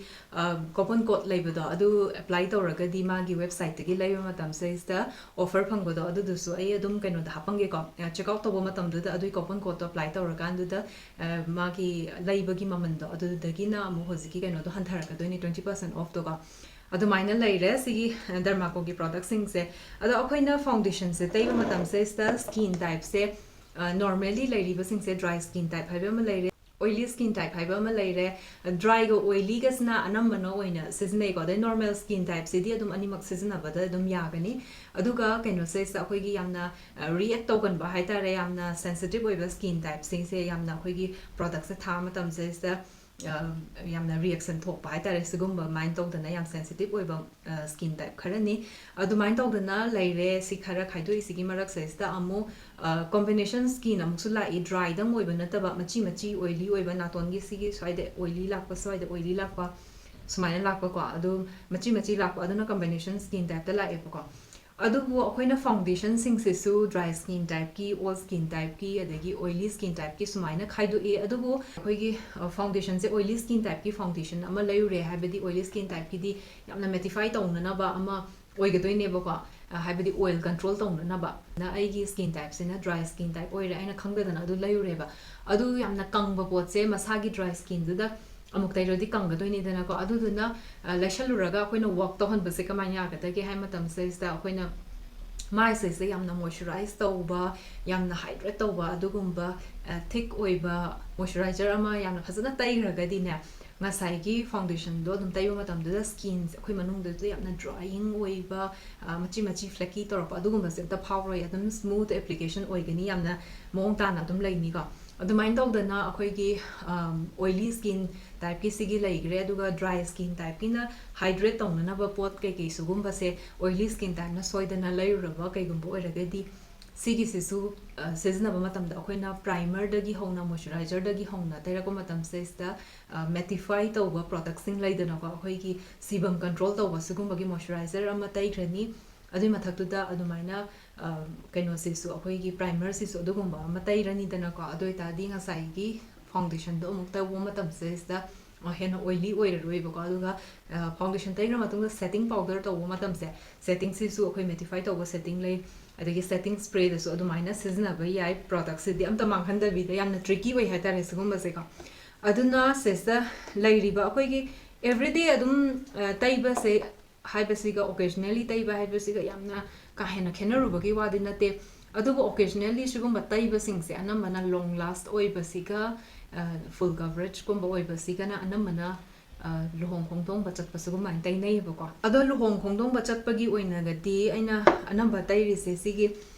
ꯀꯣꯄꯟ ꯀꯣꯗ ꯂꯩꯕꯗꯣ ꯑꯗꯨ ꯑꯦꯄ꯭ꯂꯥꯏ ꯇꯧꯔꯒꯗꯤ ꯃꯥꯒꯤ ꯋꯦꯕꯁꯥꯏꯠꯇꯒꯤ ꯂꯩꯕ ꯃꯇꯝꯁꯤꯗꯩꯁꯤꯗ ꯑꯣꯐꯔ ꯐꯪꯕꯗꯣ ꯑꯗꯨꯗꯨꯁꯨ ꯑꯩ ꯑꯗꯨꯝ ꯀꯩꯅꯣꯗ ꯍꯥꯞꯄꯝꯒꯦꯀꯣ꯫ ꯆꯦꯛ ꯑꯥꯎꯠ ꯇꯧꯕ ꯃꯇꯝꯗꯨꯗ ꯑꯗꯨꯒꯤ ꯀꯣꯄꯟ ꯀꯣꯗꯇꯣ ꯑꯦꯄ꯭ꯂꯥꯏ ꯇꯧꯔꯀꯥꯟꯗꯨꯗ ꯃꯥꯒꯤ ꯂꯩꯕꯒꯤ ꯃꯃꯟꯗꯣ ꯑꯗꯨꯗꯒꯤꯅ ꯑꯃꯨꯛ ꯍꯧꯖꯤꯛꯀꯤ ꯀꯩꯅꯣꯗꯣ ꯍꯟꯊꯔꯛꯀꯗꯣꯏꯅꯤ, ꯇ꯭ꯋꯦꯟꯇꯤ ꯄꯥꯔꯁꯦꯟ ꯑꯣꯐꯇꯣꯀꯣ꯫ ꯑꯗꯨꯃꯥꯏꯅ ꯂꯩꯔꯦ ꯁꯤꯒꯤ ꯗꯔꯃꯥꯀꯣꯒꯤ ꯄ꯭ꯔꯣꯗꯛꯁꯤꯡꯁꯦ꯫ ꯑꯗꯣ ꯑꯩꯈꯣꯏꯅ ꯐꯥꯎꯟꯗꯦꯁꯟꯁꯦ ꯇꯩꯕ ꯃꯇꯝꯁꯤꯗꯩꯁꯤꯗ ꯁ꯭ꯀꯤꯟ ꯇꯥꯏꯞꯁꯦ, ꯅꯣꯔꯃꯦꯂꯤ ꯂꯩꯔꯤꯕꯁꯤꯡꯁꯦ, ꯗ꯭ꯔꯥꯏ ꯁ꯭ꯀꯤꯟ ꯇꯥꯏꯞ ꯍꯥꯏꯕ ꯑꯃ ꯂꯩꯔꯦ, ꯑꯣꯏꯂꯤ ꯁ꯭ꯀꯤꯟ ꯇꯥꯏꯞ ꯍꯥꯏꯕ ꯑꯃ ꯂꯩꯔꯦ꯫ ꯗ꯭ꯔꯥꯏꯒ ꯑꯣꯏꯂꯤꯒꯁꯤꯅ ꯑꯅꯝꯕꯅ ꯑꯣꯏꯅ ꯁꯤꯖꯤꯟꯅꯩꯀꯣ꯫ ꯑꯗꯩ ꯅꯣꯔꯃꯦꯜ ꯁ꯭ꯀꯤꯟ ꯇꯥꯏꯞꯁꯤꯗꯤ ꯑꯗꯨꯝ ꯑꯅꯤꯃꯛ ꯁꯤꯖꯤꯟꯅꯕꯗ ꯑꯗꯨꯝ ꯌꯥꯒꯅꯤ꯫ ꯑꯗꯨꯒ ꯀꯩꯅꯣꯁꯤꯗꯩꯁꯤꯗ ꯑꯩꯈꯣꯏꯒꯤ ꯌꯥꯝꯅ ꯔꯤꯌꯦꯛ ꯇꯧꯒꯟꯕ ꯍꯥꯏꯇꯥꯔꯦ, ꯌꯥꯝꯅ ꯁꯦꯟꯁꯤꯇꯤꯞ ꯑꯣꯏꯕ ꯁ꯭ꯀꯤꯟ ꯇꯥꯏꯞꯁꯤꯡꯁꯦ ꯌꯥꯝꯅ ꯑꯩꯈꯣꯏꯒꯤ ꯄ꯭ꯔꯣꯗꯛꯁꯦ ꯊꯥꯕ ꯃꯇꯝꯁꯤꯗꯩꯁꯤꯗ ꯌꯥꯝꯅ ꯔꯤꯌꯦꯛꯁꯟ ꯊꯣꯛꯄ ꯍꯥꯏꯇꯥꯔꯦ꯫ ꯁꯤꯒꯨꯝꯕ ꯑꯗꯨꯃꯥꯏꯅ ꯇꯧꯗꯅ ꯌꯥꯝ ꯁꯦꯟꯁꯤꯇꯤꯞ ꯑꯣꯏꯕ ꯁ꯭ꯀꯤꯟ ꯇꯥꯏꯞ ꯈꯔꯅꯤ꯫ ꯑꯗꯨꯃꯥꯏꯅ ꯇꯧꯗꯅ ꯂꯩꯔꯦ꯫ ꯁꯤ ꯈꯔ ꯈꯥꯏꯗꯣꯛꯏꯁꯤꯒꯤ ꯃꯔꯛꯁꯤꯗꯩꯁꯤꯗ ꯑꯃꯨꯛ ꯀꯣꯝꯕꯤꯅꯦꯁꯟ ꯁ꯭ꯀꯤꯟ ꯑꯃꯨꯛꯁꯨ ꯂꯥꯛꯏ, ꯗ꯭ꯔꯥꯏꯗꯪ ꯑꯣꯏꯕ ꯅꯠꯇꯕ, ꯃꯆꯤ ꯃꯆꯤ ꯑꯣꯏꯂꯤ ꯑꯣꯏꯕ, ꯅꯥꯇꯣꯟꯒꯤ ꯁꯤꯒꯤ ꯁ꯭ꯋꯥꯏꯗ ꯑꯣꯏꯂꯤ ꯂꯥꯛꯄ, ꯁ꯭ꯋꯥꯏꯗ ꯑꯣꯏꯂꯤ ꯂꯥꯛꯄ, ꯁꯨꯃꯥꯏꯅ ꯂꯥꯛꯄꯀꯣ꯫ ꯑꯗꯨ ꯃꯆꯤ ꯃꯆꯤ ꯂꯥꯛꯄ ꯑꯗꯨꯅ ꯀꯝꯕꯤꯅꯦꯁꯟ ꯁ꯭ꯀꯤꯟ ꯇꯥꯏꯞꯇ ꯂꯥꯛꯑꯦꯕꯀꯣ꯫ ꯑꯗꯨꯕꯨ ꯑꯩꯈꯣꯏꯅ ꯐꯥꯎꯟꯗꯦꯁꯟꯁꯤꯡꯁꯤꯁꯨ ꯗ꯭ꯔꯥꯏ ꯁ꯭ꯀꯤꯟ ꯇꯥꯏꯞꯀꯤ, ꯑꯣꯏꯜ ꯁ꯭ꯀꯤꯟ ꯇꯥꯏꯞꯀꯤ, ꯑꯗꯒꯤ ꯑꯣꯏꯂꯤ ꯁ꯭ꯀꯤꯟ ꯇꯥꯏꯞꯀꯤ ꯁꯨꯃꯥꯏꯅ ꯈꯥꯏꯗꯣꯛꯏ꯫ ꯑꯗꯨꯕꯨ ꯑꯩꯈꯣꯏꯒꯤ ꯐꯥꯎꯟꯗꯦꯁꯟꯁꯦ, ꯑꯣꯏꯂꯤ ꯁ꯭ꯀꯤꯟ ꯇꯥꯏꯞꯀꯤ ꯐꯥꯎꯟꯗꯦꯁꯟ ꯑꯃ ꯂꯩꯔꯨꯔꯦ, ꯍꯥꯏꯕꯗꯤ ꯑꯣꯏꯂꯤ ꯁ꯭ꯀꯤꯟ ꯇꯥꯏꯞꯀꯤꯗꯤ ꯌꯥꯝꯅ ꯃꯦꯇꯤꯐꯥꯏ ꯇꯧꯅꯅꯕ ꯑꯃ ꯑꯣꯏꯒꯗꯣꯏꯅꯦꯕꯀꯣ, ꯍꯥꯏꯕꯗꯤ ꯑꯣꯏꯜ ꯀꯟꯇ꯭ꯔꯣꯜ ꯇꯧꯅꯅꯕ꯫ ꯑꯩꯒꯤ ꯁ꯭ꯀꯤꯟ ꯇꯥꯏꯞꯁꯤꯅ ꯗ꯭ꯔꯥꯏ ꯁ꯭ꯀꯤꯟ ꯇꯥꯏꯞ ꯑꯣꯏꯔꯦ, ꯑꯩꯅ ꯈꯪꯗꯗꯅ ꯑꯗꯨ ꯂꯩꯔꯨꯔꯦꯕ꯫ ꯑꯗꯨ ꯌꯥꯝꯅ ꯀꯪꯕ ꯄꯣꯠꯁꯦ ꯃꯁꯥꯒꯤ ꯗ꯭ꯔꯥꯏ ꯁ꯭ꯀꯤꯟꯗꯨꯗ ꯑꯃꯨꯛ ꯇꯩꯔꯗꯤ ꯀꯪꯒꯗꯣꯏꯅꯤꯗꯅꯀꯣ꯫ ꯑꯗꯨꯗꯨꯅ ꯂꯩꯁꯜꯂꯨꯔꯒ ꯑꯩꯈꯣꯏꯅ ꯋꯥꯛ ꯇꯧꯍꯟꯕꯁꯦ ꯀꯃꯥꯏꯅ ꯌꯥꯒꯗꯒꯦ ꯍꯥꯏ ꯃꯇꯝꯁꯤꯗꯩꯁꯤꯗ ꯑꯩꯈꯣꯏꯅ ꯃꯥꯏꯁꯤꯁꯦ ꯌꯥꯝꯅ ꯃꯣꯏꯆꯔꯥꯏꯁ ꯇꯧꯕ, ꯌꯥꯝꯅ ꯍꯥꯏꯗ꯭ꯔꯦꯠ ꯇꯧꯕ, ꯑꯗꯨꯒꯨꯝꯕ ꯊꯤꯛ ꯑꯣꯏꯕ ꯃꯣꯏꯆꯔꯥꯏꯖꯔ ꯑꯃ ꯌꯥꯝꯅ ꯐꯖꯅ ꯇꯩꯈ꯭ꯔꯒꯗꯤꯅꯦ, ꯉꯁꯥꯏꯒꯤ ꯐꯥꯎꯟꯗꯦꯁꯟꯗꯣ ꯑꯗꯨꯝ ꯇꯩꯕ ꯃꯇꯝꯗꯨꯗ ꯁ꯭ꯀꯤꯟꯁꯦ ꯑꯩꯈꯣꯏ ꯃꯅꯨꯡꯗꯁꯨ ꯌꯥꯝꯅ ꯗ꯭ꯔꯥꯏꯌꯤꯡ ꯑꯣꯏꯕ, ꯑ, ꯃꯆꯤ ꯃꯆꯤ ꯐ꯭ꯂꯦꯀꯤ ꯇꯧꯔꯛꯄ ꯑꯗꯨꯒꯨꯝꯕꯁꯦ ꯑꯝꯇ ꯐꯥꯎꯔꯣꯏ꯫ ꯑꯗꯨꯝ ꯁ꯭ꯃꯨꯠ ꯑꯦꯄ꯭ꯂꯤꯀꯦꯁꯟ ꯑꯣꯏꯒꯅꯤ, ꯌꯥꯝꯅ ꯃꯑꯣꯡ ꯇꯥꯅ ꯑꯗꯨꯝ ꯂꯩꯅꯤꯀꯣ꯫ ꯑꯗꯨꯃꯥꯏꯅ ꯇꯧꯗꯅ ꯑꯩꯈꯣꯏꯒꯤ, ꯑꯝ, ꯑꯣꯏꯂꯤ ꯁ꯭ꯀꯤꯟ ꯇꯥꯏꯞꯀꯤ ꯁꯤꯒꯤ ꯂꯩꯈ꯭ꯔꯦ꯫ ꯑꯗꯨꯒ ꯗ꯭ꯔꯥꯏ ꯁ꯭ꯀꯤꯟ ꯇꯥꯏꯞꯀꯤꯅ ꯍꯥꯏꯗ꯭ꯔꯦꯠ ꯇꯧꯅꯅꯕ ꯄꯣꯠ ꯀꯩꯀꯩ ꯁꯤꯒꯨꯝꯕꯁꯦ ꯑꯣꯏꯂꯤ ꯁ꯭ꯀꯤꯟ ꯇꯥꯏꯞꯅ ꯁꯣꯏꯗꯅ ꯂꯩꯔꯨꯔꯕ ꯀꯩꯒꯨꯝꯕ ꯑꯣꯏꯔꯒꯗꯤ, ꯁꯤꯒꯤꯁꯤꯁꯨ, ꯑ, ꯁꯤꯖꯤꯟꯅꯕ ꯃꯇꯝꯗ ꯑꯩꯈꯣꯏꯅ ꯄ꯭ꯔꯥꯏꯃꯔꯗꯒꯤ ꯍꯧꯅ, ꯃꯣꯏꯆꯔꯥꯏꯖꯔꯗꯒꯤ ꯍꯧꯅ ꯇꯩꯔꯛꯄ ꯃꯇꯝꯁꯤꯗꯩꯁꯤꯗ, ꯑ, ꯃꯦꯇꯤꯐꯥꯏ ꯇꯧꯕ ꯄ꯭ꯔꯣꯗꯛꯁꯤꯡ ꯂꯩꯗꯅꯀꯣ, ꯑꯩꯈꯣꯏꯒꯤ ꯁꯤꯕꯝ ꯀꯟꯇ꯭ꯔꯣꯜ ꯇꯧꯕ ꯁꯤꯒꯨꯝꯕꯒꯤ ꯃꯣꯏꯆꯔꯥꯏꯖꯔ ꯑꯃ ꯇꯩꯈ꯭ꯔꯅꯤ꯫ ꯑꯗꯨꯒꯤ ꯃꯊꯛꯇꯨꯗ ꯑꯗꯨꯃꯥꯏꯅ, ꯑ, ꯀꯩꯅꯣꯁꯤꯁꯨ, ꯑꯩꯈꯣꯏꯒꯤ ꯄ꯭ꯔꯥꯏꯃꯔꯁꯤꯁꯨ ꯑꯗꯨꯒꯨꯝꯕ ꯑꯃ ꯇꯩꯔꯅꯤꯗꯅꯀꯣ꯫ ꯑꯗꯨ ꯑꯣꯏꯇꯥꯔꯗꯤ ꯉꯁꯥꯏꯒꯤ ꯐꯥꯎꯟꯗꯦꯁꯟꯗꯣ ꯑꯃꯨꯛ ꯇꯧꯕ ꯃꯇꯝꯁꯤꯗꯩꯁꯤꯗ, ꯑ, ꯍꯦꯟꯅ ꯑꯣꯏꯂꯤ ꯑꯣꯏꯔꯔꯣꯏꯕꯀꯣ꯫ ꯑꯗꯨꯒ, ꯑ, ꯐꯥꯎꯟꯗꯦꯁꯟ ꯇꯩꯈ꯭ꯔ ꯃꯇꯨꯡꯗ ꯁꯦꯠꯇꯤꯡ ꯄꯥꯎꯗꯔ ꯇꯧꯕ ꯃꯇꯝꯁꯦ, ꯁꯦꯠꯇꯤꯡꯁꯤꯁꯨ ꯑꯩꯈꯣꯏ ꯃꯦꯇꯤꯐꯥꯏ ꯇꯧꯕ ꯁꯦꯠꯇꯤꯡ ꯂꯩ, ꯑꯗꯒꯤ ꯁꯦꯠꯇꯤꯡ ꯁ꯭ꯄ꯭ꯔꯦꯗꯁꯨ ꯑꯗꯨꯃꯥꯏꯅ ꯁꯤꯖꯤꯟꯅꯕ ꯌꯥꯏ꯫ ꯄ꯭ꯔꯣꯗꯛꯁꯤꯗꯤ ꯑꯝꯇ ꯃꯥꯡꯍꯟꯗꯕꯤꯗ, ꯌꯥꯝꯅ ꯇ꯭ꯔꯤꯀꯤ ꯑꯣꯏ ꯍꯥꯏꯇꯥꯔꯦ ꯁꯤꯒꯨꯝꯕꯁꯦꯀꯣ꯫ ꯑꯗꯨꯅ ꯁꯤꯁꯤꯗ ꯂꯩꯔꯤꯕ ꯑꯩꯈꯣꯏꯒꯤ ꯑꯦꯕ꯭ꯔꯤꯗꯦ ꯑꯗꯨꯝ, ꯑ, ꯇꯩꯕꯁꯦ ꯍꯥꯏꯕꯁꯤꯒ ꯑꯣꯀꯦꯖꯅꯦꯜꯂꯤ ꯇꯩꯕ ꯍꯥꯏꯕꯁꯤꯒ ꯌꯥꯝꯅ ꯀꯥ ꯍꯦꯟꯅ ꯈꯦꯠꯅꯔꯨꯕꯒꯤ ꯋꯥꯗꯤ ꯅꯠꯇꯦ꯫ ꯑꯗꯨꯕꯨ ꯑꯣꯀꯦꯖꯅꯦꯜꯂꯤ ꯁꯤꯒꯨꯝꯕ ꯇꯩꯕꯁꯤꯡꯁꯦ ꯑꯅꯝꯕꯅ ꯂꯣꯡ ꯂꯥꯁ ꯑꯣꯏꯕꯁꯤꯒ, ꯑ, ꯐꯨꯜ ꯀꯚꯔꯦꯖꯀꯨꯝꯕ ꯑꯣꯏꯕꯁꯤꯒꯅ ꯑꯅꯝꯕꯅ, ꯑ, ꯂꯨꯍꯣꯡ ꯈꯣꯡꯗꯣꯡꯕ ꯆꯠꯄ ꯁꯤꯒꯨꯝꯕ ꯍꯥꯏꯅ ꯇꯩꯅꯩꯌꯦꯕꯀꯣ꯫ ꯑꯗꯣ ꯂꯨꯍꯣꯡ ꯈꯣꯡꯗꯣꯡꯕ ꯆꯠꯄꯒꯤ ꯑꯣꯏꯅꯒꯗꯤ ꯑꯩꯅ ꯑꯅꯝꯕ ꯇꯩꯔꯤꯁꯦ ꯁꯤꯒꯤ,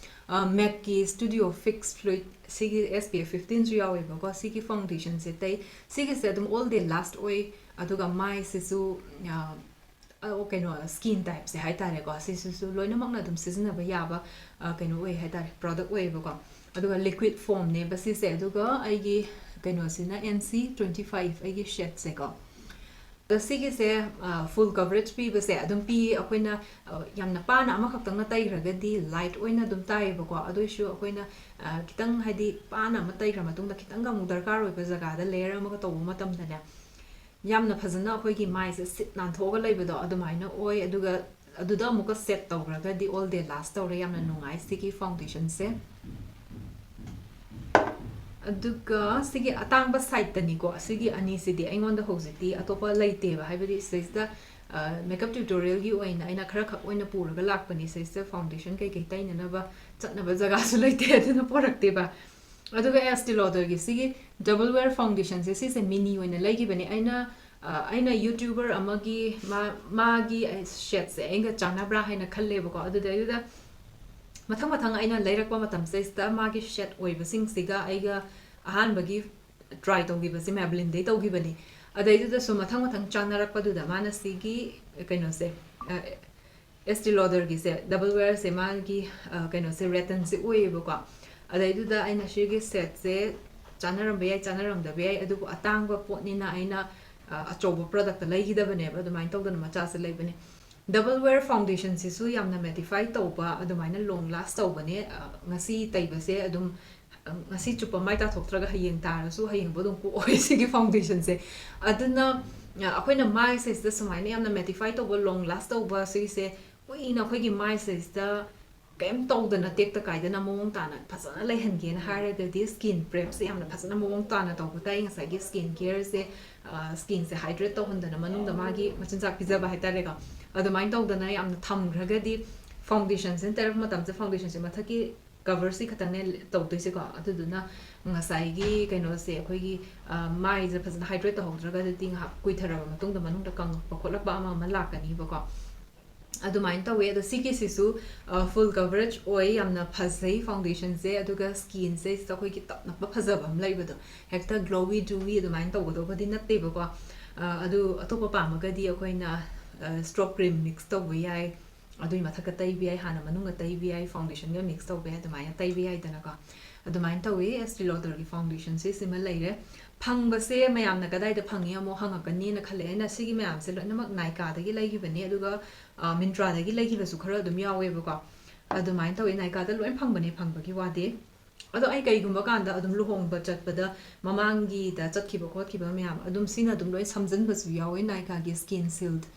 ꯑ, ꯃꯦꯛꯀꯤ ꯁ꯭ꯇꯨꯗꯤꯑꯣ ꯐꯤꯛꯁ ꯐ꯭ꯂꯨꯏꯗ, ꯁꯤꯒꯤ ꯑꯦꯁ ꯄꯤ ꯑꯦꯐ ꯐꯤꯐꯇꯤꯟꯁꯨ ꯌꯥꯎꯋꯦꯕꯀꯣ꯫ ꯁꯤꯒꯤ ꯐꯥꯎꯟꯗꯦꯁꯟꯁꯦ ꯇꯩ꯫ ꯁꯤꯒꯤꯁꯦ ꯑꯗꯨꯝ ꯑꯣꯜ ꯗꯦ ꯂꯥꯁ ꯑꯣꯏ꯫ ꯑꯗꯨꯒ ꯃꯥꯏꯁꯤꯁꯨ, ꯑ, ꯑ, ꯀꯩꯅꯣ, ꯁ꯭ꯀꯤꯟ ꯇꯥꯏꯞꯁꯦ ꯍꯥꯏꯇꯥꯔꯦꯀꯣ, ꯁꯤꯁꯤꯁꯨ ꯂꯣꯏꯅꯃꯛꯅ ꯑꯗꯨꯝ ꯁꯤꯖꯤꯟꯅꯕ ꯌꯥꯕ, ꯑ, ꯀꯩꯅꯣ ꯑꯣꯏ ꯍꯥꯏꯇꯥꯔꯦ, ꯄ꯭ꯔꯣꯗꯛ ꯑꯣꯏꯌꯦꯕꯀꯣ꯫ ꯑꯗꯨꯒ ꯂꯤꯀ꯭ꯋꯤꯠ ꯐꯣꯝꯅꯦꯕ ꯁꯤꯁꯦ꯫ ꯑꯗꯨꯒ ꯑꯩꯒꯤ ꯀꯩꯅꯣꯁꯤꯅ ꯑꯦꯟ ꯁꯤ ꯇ꯭ꯋꯦꯟꯇꯤ ꯐꯥꯏꯚ, ꯑꯩꯒꯤ ꯁꯦꯠꯁꯦꯀꯣ꯫ ꯑꯗꯣ ꯁꯤꯒꯤꯁꯦ, ꯑ, ꯐꯨꯜ ꯀꯚꯔꯦꯖ ꯄꯤꯕꯁꯦ ꯑꯗꯨꯝ ꯄꯤ꯫ ꯑꯩꯈꯣꯏꯅ, ꯑ, ꯌꯥꯝꯅ ꯄꯥꯅ ꯑꯃꯈꯛꯇꯪꯅ ꯇꯩꯈ꯭ꯔꯒꯗꯤ ꯂꯥꯏꯠ ꯑꯣꯏꯅ ꯑꯗꯨꯝ ꯇꯥꯏꯌꯦꯕꯀꯣ꯫ ꯑꯗꯨ ꯑꯣꯏꯁꯨ ꯑꯩꯈꯣꯏꯅ, ꯑ, ꯈꯤꯇꯪ, ꯍꯥꯏꯗꯤ, ꯄꯥꯅ ꯑꯃ ꯇꯩꯈ꯭ꯔ ꯃꯇꯨꯡꯗ ꯈꯤꯇꯪꯒ ꯑꯃꯨꯛ ꯗꯔꯀꯥꯔ ꯑꯣꯏꯕ ꯖꯒꯥꯗ ꯂꯦꯌꯔ ꯑꯃꯒ ꯇꯧꯕ ꯃꯇꯝꯗꯅꯦ, ꯌꯥꯝꯅ ꯐꯖꯅ ꯑꯩꯈꯣꯏꯒꯤ ꯃꯥꯏꯁꯦ ꯁꯤꯠ ꯅꯥꯟꯊꯣꯛꯑꯒ ꯂꯩꯕꯗꯣ ꯑꯗꯨꯃꯥꯏꯅ ꯑꯣꯏ꯫ ꯑꯗꯨꯒ ꯑꯗꯨꯗ ꯑꯃꯨꯛꯀ ꯁꯦꯠ ꯇꯧꯈ꯭ꯔꯒꯗꯤ ꯑꯣꯜ ꯗꯦ ꯂꯥꯁ ꯇꯧꯔꯦ꯫ ꯌꯥꯝꯅ ꯅꯨꯡꯉꯥꯏ ꯁꯤꯒꯤ ꯐꯥꯎꯟꯗꯦꯁꯟꯁꯦ꯫ ꯑꯗꯨꯒ ꯁꯤꯒꯤ ꯑꯇꯥꯡꯕ ꯁꯥꯏꯠꯇꯅꯤꯀꯣ, ꯁꯤꯒꯤ ꯑꯅꯤꯁꯤꯗꯤ ꯑꯩꯉꯣꯟꯗ ꯍꯧꯖꯤꯛꯇꯤ ꯑꯇꯣꯞꯄ ꯂꯩꯇꯦꯕ, ꯍꯥꯏꯕꯗꯤ ꯁꯤꯗꯩꯁꯤꯗ, ꯑ, ꯃꯦꯀꯞ ꯇ꯭ꯌꯨꯇꯣꯔꯤꯌꯦꯜꯒꯤ ꯑꯣꯏꯅ ꯑꯩꯅ ꯈꯔ ꯈꯛ ꯑꯣꯏꯅ ꯄꯨꯔꯒ ꯂꯥꯛꯄꯅꯤ꯫ ꯁꯤꯗꯩꯁꯤꯗ ꯐꯥꯎꯟꯗꯦꯁꯟ ꯀꯩꯀꯩ ꯇꯩꯅꯅꯕ ꯆꯠꯅꯕ ꯖꯒꯥꯁꯨ ꯂꯩꯇꯦ, ꯑꯗꯨꯅ ꯄꯣꯔꯛꯇꯦꯕ꯫ ꯑꯗꯨꯒ ꯑꯦꯁꯇꯤ ꯂꯣꯗꯔꯒꯤ ꯁꯤꯒꯤ ꯗꯕꯜ ꯋꯦꯌꯔ ꯐꯥꯎꯟꯗꯦꯁꯟꯁꯦ, ꯁꯤꯁꯦ ꯃꯤꯅꯤ ꯑꯣꯏꯅ ꯂꯩꯈꯤꯕꯅꯦ꯫ ꯑꯩꯅ ꯑ, ꯑꯩꯅ ꯌꯨꯇ꯭ꯌꯨꯕꯔ ꯑꯃꯒꯤ ꯃꯥ ꯃꯥꯒꯤ ꯁꯦꯠꯁꯦ ꯑꯩꯒ ꯆꯥꯟꯅꯕ꯭ꯔꯥ ꯍꯥꯏꯅ ꯈꯜꯂꯦꯕꯀꯣ꯫ ꯑꯗꯨꯗꯩꯗꯨꯗ ꯃꯊꯪ ꯃꯊꯪ ꯑꯩꯅ ꯂꯩꯔꯛꯄ ꯃꯇꯝꯁꯤꯗꯩꯁꯤꯗ ꯃꯥꯒꯤ ꯁꯦꯠ ꯑꯣꯏꯕꯁꯤꯡꯁꯤꯒ ꯑꯩꯒ ꯑꯍꯥꯟꯕꯒꯤ ꯇ꯭ꯔꯥꯏ ꯇꯧꯈꯤꯕꯁꯦ ꯃꯦꯕꯂꯤꯟꯗꯩ ꯇꯧꯈꯤꯕꯅꯤ꯫ ꯑꯗꯩꯗꯨꯗꯁꯨ ꯃꯊꯪ ꯃꯊꯪ ꯆꯥꯟꯅꯔꯛꯄꯗꯨꯗ ꯃꯥꯅ ꯁꯤꯒꯤ ꯀꯩꯅꯣꯁꯦ, ꯑ, ꯑꯦꯁꯇꯤ ꯂꯣꯗꯔꯒꯤꯁꯦ ꯗꯕꯜ ꯋꯦꯌꯔꯁꯦ ꯃꯥꯒꯤ ꯑ, ꯀꯩꯅꯣꯁꯦ ꯔꯦꯇꯟꯁꯦ ꯑꯣꯏꯌꯦꯕꯀꯣ꯫ ꯑꯗꯩꯗꯨꯗ ꯑꯩꯅ ꯁꯤꯒꯤ ꯁꯦꯠꯁꯦ ꯆꯥꯟꯅꯔꯝꯕ ꯌꯥꯏ, ꯆꯥꯟꯅꯔꯝꯗꯕ ꯌꯥꯏ, ꯑꯗꯨꯕꯨ ꯑꯇꯥꯡꯕ ꯄꯣꯠꯅꯤꯅ ꯑꯩꯅ ꯑ, ꯑꯆꯧꯕ ꯄ꯭ꯔꯗꯛꯇ ꯂꯩꯈꯤꯗꯕꯅꯦꯕ꯫ ꯑꯗꯨꯃꯥꯏꯅ ꯇꯧꯗꯅ ꯃꯆꯥꯁꯦ ꯂꯩꯕꯅꯦ꯫ ꯗꯕꯜ ꯋꯦꯌꯔ ꯐꯥꯎꯟꯗꯦꯁꯟꯁꯤꯁꯨ ꯌꯥꯝꯅ ꯃꯦꯇꯤꯐꯥꯏ ꯇꯧꯕ, ꯑꯗꯨꯃꯥꯏꯅ ꯂꯣꯡ ꯂꯥꯁ ꯇꯧꯕꯅꯦ꯫ ꯑ, ꯉꯁꯤ ꯇꯩꯕꯁꯦ ꯑꯗꯨꯝ, ꯑ, ꯉꯁꯤ ꯆꯨꯞꯄ ꯃꯥꯏ ꯇꯥꯊꯣꯛꯇ꯭ꯔꯒ ꯍꯌꯦꯡ ꯇꯥꯔꯁꯨ ꯍꯌꯦꯡꯕꯨ ꯑꯗꯨꯝ ꯀꯣꯛꯑꯣꯏ ꯁꯤꯒꯤ ꯐꯥꯎꯟꯗꯦꯁꯟꯁꯦ꯫ ꯑꯗꯨꯅ, ꯑ, ꯑꯩꯈꯣꯏꯅ ꯃꯥꯏꯁꯤꯗ ꯁꯨꯃꯥꯏꯅ ꯌꯥꯝꯅ ꯃꯦꯇꯤꯐꯥꯏ ꯇꯧꯕ, ꯂꯣꯡ ꯂꯥꯁ ꯇꯧꯕ ꯁꯤꯒꯤꯁꯦ ꯀꯨꯏꯅ ꯑꯩꯈꯣꯏꯒꯤ ꯃꯥꯏꯁꯤꯗ ꯀꯩꯝ ꯇꯧꯗꯅ ꯇꯦꯛꯇ ꯀꯥꯏꯗꯅ ꯃꯑꯣꯡ ꯇꯥꯅ ꯐꯖꯅ ꯂꯩꯍꯟꯒꯦꯅ ꯍꯥꯏꯔꯒꯗꯤ ꯁ꯭ꯀꯤꯟ ꯄ꯭ꯔꯦꯞꯁꯦ ꯌꯥꯝꯅ ꯐꯖꯅ ꯃꯑꯣꯡ ꯇꯥꯅ ꯇꯧꯕ ꯇꯥꯏ꯫ ꯉꯁꯥꯏꯒꯤ ꯁ꯭ꯀꯤꯟ ꯀꯦꯌꯔꯁꯦ, ꯑ, ꯁ꯭ꯀꯤꯟꯁꯦ ꯍꯥꯏꯗ꯭ꯔꯦꯠ ꯇꯧꯍꯟꯗꯅ ꯃꯅꯨꯡꯗ ꯃꯥꯒꯤ ꯃꯆꯤꯟꯖꯥꯛ ꯄꯤꯖꯕ ꯍꯥꯏꯇꯥꯔꯦꯀꯣ꯫ ꯑꯗꯨꯃꯥꯏꯅ ꯇꯧꯗꯅ ꯌꯥꯝꯅ ꯊꯝꯈ꯭ꯔꯒꯗꯤ ꯐꯥꯎꯟꯗꯦꯁꯟꯁꯤꯅ ꯇꯩꯔꯛꯄ ꯃꯇꯝꯁꯤꯗ ꯐꯥꯎꯟꯗꯦꯁꯟꯁꯦ ꯃꯊꯛꯀꯤ ꯀꯕꯔꯁꯤ ꯈꯛꯇꯪꯅꯦ ꯇꯧꯗꯣꯏꯁꯦꯀꯣ꯫ ꯑꯗꯨꯗꯨꯅ ꯉꯁꯥꯏꯒꯤ ꯀꯩꯅꯣꯁꯦ ꯑꯩꯈꯣꯏꯒꯤ, ꯑ, ꯃꯥꯏꯁꯦ ꯐꯖꯅ ꯍꯥꯏꯗ꯭ꯔꯦꯠ ꯇꯧꯍꯧꯗ꯭ꯔꯒꯗꯤ ꯉꯥꯏꯍꯥꯛ ꯀꯨꯏꯊꯔꯕ ꯃꯇꯨꯡꯗ ꯃꯅꯨꯡꯗ ꯀꯪꯉꯛꯄ ꯈꯣꯠꯂꯛꯄ ꯑꯃ ꯑꯃ ꯂꯥꯛꯀꯅꯤꯕꯀꯣ꯫ ꯑꯗꯨꯃꯥꯏꯅ ꯇꯧꯋꯦ꯫ ꯑꯗꯣ ꯁꯤꯒꯤꯁꯤꯁꯨ, ꯑ, ꯐꯨꯜ ꯀꯕꯔꯦꯖ ꯑꯣꯏ, ꯌꯥꯝꯅ ꯐꯖꯩ ꯐꯥꯎꯟꯗꯦꯁꯟꯁꯦ꯫ ꯑꯗꯨꯒ ꯁ꯭ꯀꯤꯟꯁꯦ ꯁꯤꯗ ꯑꯩꯈꯣꯏꯒꯤ ꯇꯞ ꯅꯞꯄ ꯐꯖꯕ ꯑꯃ ꯂꯩꯕꯗꯣ, ꯍꯦꯛꯇ ꯒ꯭ꯂꯣꯋꯤ ꯗꯨꯋꯤ ꯑꯗꯨꯃꯥꯏꯅ ꯇꯧꯒꯗꯧꯕꯗꯤ ꯅꯠꯇꯦꯕꯀꯣ꯫ ꯑ, ꯑꯗꯨ ꯑꯇꯣꯞꯄ ꯄꯥꯝꯃꯒꯗꯤ ꯑꯩꯈꯣꯏꯅ, ꯑ, ꯁ꯭ꯇ꯭ꯔꯣꯞ ꯀ꯭ꯔꯤꯝ ꯃꯤꯛꯁ ꯇꯧꯕ ꯌꯥꯏ, ꯑꯗꯨꯒꯤ ꯃꯊꯛꯇ ꯇꯩꯕ ꯌꯥꯏ, ꯍꯥꯟꯅ ꯃꯅꯨꯡꯗ ꯇꯩꯕ ꯌꯥꯏ, ꯐꯥꯎꯟꯗꯦꯁꯟꯒ ꯃꯤꯛꯁ ꯇꯧꯕ ꯌꯥꯏ, ꯑꯗꯨꯃꯥꯏꯅ ꯇꯩꯕ ꯌꯥꯏꯗꯅꯀꯣ꯫ ꯑꯗꯨꯃꯥꯏꯅ ꯇꯧꯋꯤ꯫ ꯑꯦꯁꯇꯤ ꯂꯣꯗꯔꯒꯤ ꯐꯥꯎꯟꯗꯦꯁꯟꯁꯦ ꯁꯤꯃ ꯂꯩꯔꯦ꯫ ꯐꯪꯕꯁꯦ ꯃꯌꯥꯝꯅ ꯀꯗꯥꯏꯗ ꯐꯪꯉꯤ ꯑꯃꯨꯛ ꯍꯪꯉꯛꯀꯅꯤꯅ ꯈꯜꯂꯦ꯫ ꯑꯩꯅ ꯁꯤꯒꯤ ꯃꯌꯥꯝꯁꯦ ꯂꯣꯏꯅꯃꯛ ꯅꯥꯏꯀꯥꯗꯒꯤ ꯂꯩꯈꯤꯕꯅꯦ, ꯑꯗꯨꯒ, ꯑ, ꯃꯤꯟꯇ꯭ꯔꯥꯗꯒꯤ ꯂꯩꯈꯤꯕꯁꯨ ꯈꯔ ꯑꯗꯨꯝ ꯌꯥꯎꯋꯦꯕꯀꯣ꯫ ꯑꯗꯨꯃꯥꯏꯅ ꯇꯧꯋꯤ, ꯅꯥꯏꯀꯥꯗ ꯂꯣꯏ ꯐꯪꯕꯅꯦ, ꯐꯪꯕꯒꯤ ꯋꯥꯗꯤ꯫ ꯑꯗꯣ ꯑꯩ ꯀꯩꯒꯨꯝꯕ ꯀꯥꯟꯗ ꯑꯗꯨꯝ ꯂꯨꯍꯣꯡꯕ ꯆꯠꯄꯗ ꯃꯃꯥꯡꯒꯤꯗ ꯆꯠꯈꯤꯕ ꯈꯣꯠꯈꯤꯕ ꯃꯌꯥꯝ ꯑꯗꯨꯝ ꯁꯤꯅ ꯑꯗꯨꯝ ꯂꯣꯏ ꯁꯝꯖꯟꯕꯁꯨ ꯌꯥꯎꯋꯦ, ꯅꯥꯏꯀꯥꯒꯤ ꯁ꯭ꯀꯤꯟ ꯁꯤꯜꯗ꯫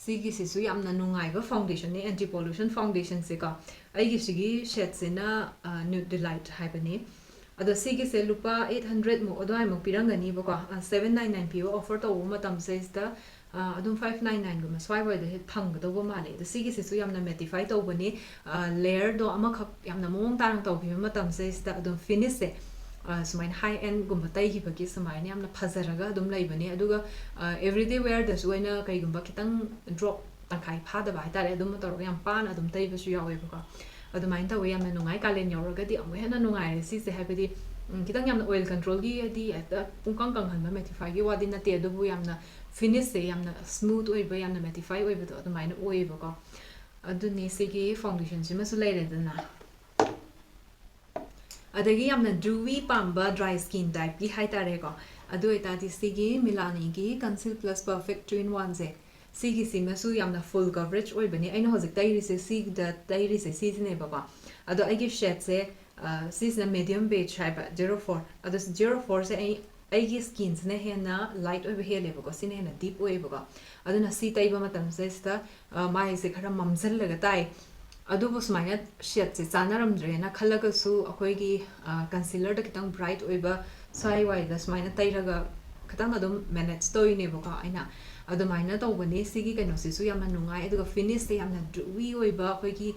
ꯁꯤꯒꯤꯁꯤꯁꯨ ꯌꯥꯝꯅ ꯅꯨꯡꯉꯥꯏꯕ ꯐꯥꯎꯟꯗꯦꯁꯟꯅꯦ, ꯑꯦꯟꯇꯤ ꯄꯣꯂꯨꯁꯟ ꯐꯥꯎꯟꯗꯦꯁꯟꯁꯦꯀꯣ꯫ ꯑꯩꯒꯤꯁꯤꯒꯤ ꯁꯦꯠꯁꯤꯅ, ꯑ, ꯅ꯭ꯌꯨꯠ ꯗꯤꯂꯥꯏꯠ ꯍꯥꯏꯕꯅꯤ꯫ ꯑꯗꯣ ꯁꯤꯒꯤꯁꯦ ꯂꯨꯄꯥ ꯑꯩꯠ ꯍꯟꯗ꯭ꯔꯦꯗꯃꯨꯛ ꯑꯗꯨꯋꯥꯏꯃꯨꯛ ꯄꯤꯔꯝꯒꯅꯤꯕꯀꯣ꯫ ꯑ, ꯁꯚꯦꯟ ꯅꯥꯏꯟ ꯅꯥꯏꯟ ꯄꯤꯕ ꯑꯣꯐꯔ ꯇꯧꯕ ꯃꯇꯝꯁꯤꯗꯩꯁꯤꯗ, ꯑꯗꯨꯝ five nine nineꯒꯨꯝꯕ ꯁ꯭ꯋꯥꯏꯋꯥꯏꯗ ꯍꯦꯛ ꯐꯪꯒꯗꯧꯕ ꯃꯥꯜꯂꯦ꯫ ꯑꯗꯣ ꯁꯤꯒꯤꯁꯤꯁꯨ ꯌꯥꯝꯅ mattify ꯇꯧꯕꯅꯤ꯫ Layerꯗꯣ ꯑꯃꯈꯛ ꯌꯥꯝꯅ ꯃꯑꯣꯡ ꯇꯥꯅ ꯇꯧꯈꯤꯕ ꯃꯇꯝꯁꯤꯗꯩꯁꯤꯗ ꯑꯗꯨꯝ finishꯁꯦ ꯁꯨꯃꯥꯏꯅ high endꯒꯨꯝꯕ ꯇꯩꯈꯤꯕꯒꯤ ꯁꯨꯃꯥꯏꯅ ꯌꯥꯝꯅ ꯐꯖꯔꯒ ꯑꯗꯨꯝ ꯂꯩꯕꯅꯦ꯫ ꯑꯗꯨꯒ everyday wearꯗꯁꯨ ꯑꯩꯅ ꯀꯩꯒꯨꯝꯕ ꯈꯤꯇꯪ drop ꯇꯪꯈꯥꯏ ꯐꯥꯗꯕ ꯍꯥꯏꯇꯥꯔꯦ, ꯑꯗꯨꯝꯕ ꯇꯧꯔꯒ ꯌꯥꯝ ꯄꯥꯅ ꯑꯗꯨꯝ ꯇꯩꯕꯁꯨ ꯌꯥꯎꯋꯦꯕꯀꯣ꯫ ꯑꯗꯨꯃꯥꯏꯅ ꯇꯧꯋꯦ, ꯌꯥꯝꯅ ꯅꯨꯡꯉꯥꯏ꯫ ꯀꯥꯂꯦꯟ ꯌꯧꯔꯒꯗꯤ ꯑꯃꯨꯛ ꯍꯦꯟꯅ ꯅꯨꯡꯉꯥꯏꯔꯦ ꯁꯤꯁꯦ, ꯍꯥꯏꯕꯗꯤ ꯈꯤꯇꯪ ꯌꯥꯝꯅ oil controlꯒꯤ, ꯍꯥꯏꯗꯤ ꯍꯦꯛꯇ ꯄꯨꯡꯀꯪ ꯀꯪꯍꯟꯕ mattifyꯒꯤ ꯋꯥꯗꯤ ꯅꯠꯇꯦ, ꯑꯗꯨꯕꯨ ꯌꯥꯝꯅ finishꯁꯦ ꯌꯥꯝꯅ smooth ꯑꯣꯏꯕ, ꯌꯥꯝꯅ mattify ꯑꯣꯏꯕꯗꯣ ꯑꯗꯨꯃꯥꯏꯅ ꯑꯣꯏꯌꯦꯕꯀꯣ꯫ ꯑꯗꯨꯅꯤ ꯁꯤꯒꯤ foundationꯁꯤꯃꯁꯨ ꯂꯩꯔꯦꯗꯅ꯫ ꯑꯗꯒꯤ ꯌꯥꯝꯅ dewy ꯄꯥꯝꯕ dry skin typeꯀꯤ ꯍꯥꯏꯇꯥꯔꯦꯀꯣ, ꯑꯗꯨ ꯑꯣꯏꯇꯥꯔꯗꯤ ꯁꯤꯒꯤ Milaniꯒꯤ Conceal Plus Perfect Two in Oneꯁꯦ, ꯁꯤꯒꯤꯁꯤꯃꯁꯨ ꯌꯥꯝꯅ full coverage ꯑꯣꯏꯕꯅꯦ꯫ ꯑꯩꯅ ꯍꯧꯖꯤꯛ ꯇꯩꯔꯤꯁꯦ, ꯁꯤꯗ ꯇꯩꯔꯤꯁꯦ ꯁꯤꯁꯤꯅꯦꯕꯀꯣ꯫ ꯑꯗꯣ ꯑꯩꯒꯤ shadeꯁꯦ ꯁꯤꯁꯤꯅ medium beige ꯍꯥꯏꯕ, zero four꯫ ꯑꯗꯣ zero fourꯁꯦ ꯑꯩ ꯑꯩꯒꯤ skinꯁꯤꯅ ꯍꯦꯟꯅ light ꯑꯣꯏꯕ ꯍꯦꯜꯂꯦꯕꯀꯣ, ꯁꯤꯅ ꯍꯦꯟꯅ deep ꯑꯣꯏꯌꯦꯕꯀꯣ꯫ ꯑꯗꯨꯅ ꯁꯤ ꯇꯩꯕ ꯃꯇꯝꯁꯤꯗꯩꯁꯤꯗ ꯃꯥꯏꯁꯦ ꯈꯔ ꯃꯝꯁꯤꯜꯂꯒ ꯇꯥꯏ꯫ ꯑꯗꯨꯕꯨ ꯁꯨꯃꯥꯏꯅ shadeꯁꯦ ꯆꯥꯅꯔꯝꯗ꯭ꯔꯦꯅ ꯈꯜꯂꯒꯁꯨ ꯑꯩꯈꯣꯏꯒꯤ concealerꯗ ꯈꯤꯇꯪ bright ꯑꯣꯏꯕ ꯁ꯭ꯋꯥꯏꯋꯥꯏꯗ ꯁꯨꯃꯥꯏꯅ ꯇꯩꯔꯒ ꯈꯤꯇꯪ ꯑꯗꯨꯝ manage ꯇꯧꯔꯤꯅꯦꯕꯀꯣ ꯑꯩꯅ꯫ ꯑꯗꯨꯃꯥꯏꯅ ꯇꯧꯕꯅꯦ꯫ ꯁꯤꯒꯤ ꯀꯩꯅꯣꯁꯤꯁꯨ ꯌꯥꯝꯅ ꯅꯨꯡꯉꯥꯏ, ꯑꯗꯨꯒ finishꯁꯦ ꯌꯥꯝꯅ dewy ꯑꯣꯏꯕ, ꯑꯩꯈꯣꯏꯒꯤ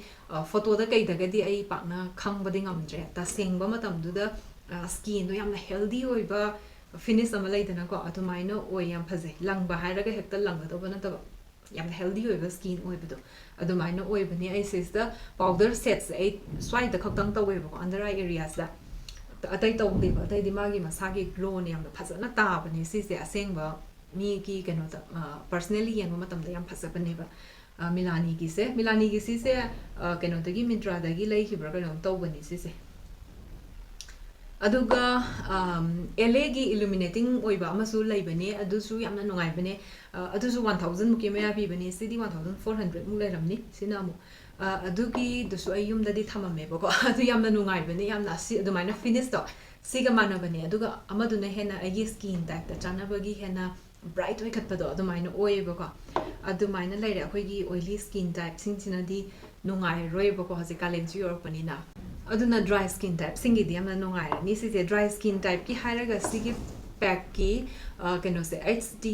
photoꯗ ꯀꯩꯗꯒꯗꯤ ꯑꯩ ꯄꯥꯛꯅ ꯈꯪꯕꯗꯤ ꯉꯝꯗ꯭ꯔꯦ꯫ ꯇꯁꯦꯡꯕ ꯃꯇꯝꯗꯨꯗ skinꯗꯣ ꯌꯥꯝꯅ healthy ꯑꯣꯏꯕ finish ꯑꯃ ꯂꯩꯗꯅꯀꯣ, ꯑꯗꯨꯃꯥꯏꯅ ꯑꯣꯏ, ꯌꯥꯝ ꯐꯖꯩ꯫ ꯂꯪꯕ ꯍꯥꯏꯔꯒ ꯍꯦꯛꯇ ꯂꯪꯒꯗꯧꯕ ꯅꯠꯇꯕ, ꯌꯥꯝꯅ healthy ꯑꯣꯏꯕ skin ꯑꯣꯏꯕꯗꯣ ꯑꯗꯨꯃꯥꯏꯅ ꯑꯣꯏꯕꯅꯦ꯫ ꯑꯩ ꯁꯤꯁꯤꯗ powder setꯁꯦ ꯑꯩ ꯁ꯭ꯋꯥꯏꯗ ꯈꯛꯇꯪ ꯇꯧꯋꯦꯕꯀꯣ, under eye areaꯁꯤꯗ꯫ ꯑꯇꯩ ꯇꯧꯗꯦꯕ, ꯑꯇꯩꯗꯤ ꯃꯥꯒꯤ ꯃꯁꯥꯒꯤ glowꯅ ꯌꯥꯝꯅ ꯐꯖꯅ ꯇꯥꯕꯅꯦ꯫ ꯁꯤꯁꯦ ꯑꯁꯦꯡꯕ ꯃꯤꯒꯤ ꯀꯩꯅꯣꯗ personally ꯌꯦꯡꯕ ꯃꯇꯝꯗ ꯌꯥꯝ ꯐꯖꯕꯅꯦꯕ꯫ Milaniꯒꯤꯁꯦ, Milaniꯒꯤ ꯁꯤꯁꯦ ꯀꯩꯅꯣꯗꯒꯤ, Myntraꯗꯒꯤ ꯂꯩꯈꯤꯕ꯭ꯔꯥ ꯀꯩꯅꯣꯝ ꯇꯧꯕꯅꯤ ꯁꯤꯁꯦ꯫ ꯑꯗꯨꯒ LAꯒꯤ illuminating ꯑꯣꯏꯕ ꯑꯃꯁꯨ ꯂꯩꯕꯅꯦ, ꯑꯗꯨꯁꯨ ꯌꯥꯝꯅ ꯅꯨꯡꯉꯥꯏꯕꯅꯦ꯫ ꯑꯗꯨꯁꯨ one thousand ꯃꯨꯛꯀꯤ ꯃꯌꯥ ꯄꯤꯕꯅꯦ, ꯁꯤꯗꯤ one thousand four hundred ꯃꯨꯛ ꯂꯩꯔꯝꯅꯤ꯫ ꯁꯤꯅ ꯑꯃꯨꯛ ꯑꯗꯨꯒꯤꯗꯨꯁꯨ ꯑꯩ ꯌꯨꯝꯗꯗꯤ ꯊꯝꯃꯝꯃꯦꯕꯀꯣ꯫ ꯑꯗꯨ ꯌꯥꯝꯅ ꯅꯨꯡꯉꯥꯏꯕꯅꯦ, ꯌꯥꯝꯅ ꯑꯁꯤ ꯑꯗꯨꯃꯥꯏꯅ finishꯇꯣ ꯁꯤꯒ ꯃꯥꯟꯅꯕꯅꯦ꯫ ꯑꯗꯨꯒ ꯑꯃꯗꯨꯅ ꯍꯦꯟꯅ ꯑꯩꯒꯤ skin typeꯇ ꯆꯥꯟꯅꯕꯒꯤ ꯍꯦꯟꯅ bright ꯑꯣꯏꯈꯠꯄꯗꯣ ꯑꯗꯨꯃꯥꯏꯅ ꯑꯣꯏꯌꯦꯕꯀꯣ꯫ ꯑꯗꯨꯃꯥꯏꯅ ꯂꯩꯔꯦ꯫ ꯑꯩꯈꯣꯏꯒꯤ oily skin typeꯁꯤꯡꯁꯤꯅꯗꯤ ꯅꯨꯡꯉꯥꯏꯔꯔꯣꯏꯕꯀꯣ, ꯍꯧꯖꯤꯛ ꯀꯥꯂꯦꯟꯁꯨ ꯌꯧꯔꯛꯄꯅꯤꯅ꯫ ꯑꯗꯨꯅ dry skin typeꯁꯤꯡꯒꯤꯗꯤ ꯌꯥꯝꯅ ꯅꯨꯡꯉꯥꯏꯔꯅꯤ ꯁꯤꯁꯦ꯫ Dry skin typeꯀꯤ ꯍꯥꯏꯔꯒ ꯁꯤꯒꯤ packꯀꯤ ꯀꯩꯅꯣꯁꯦ, HD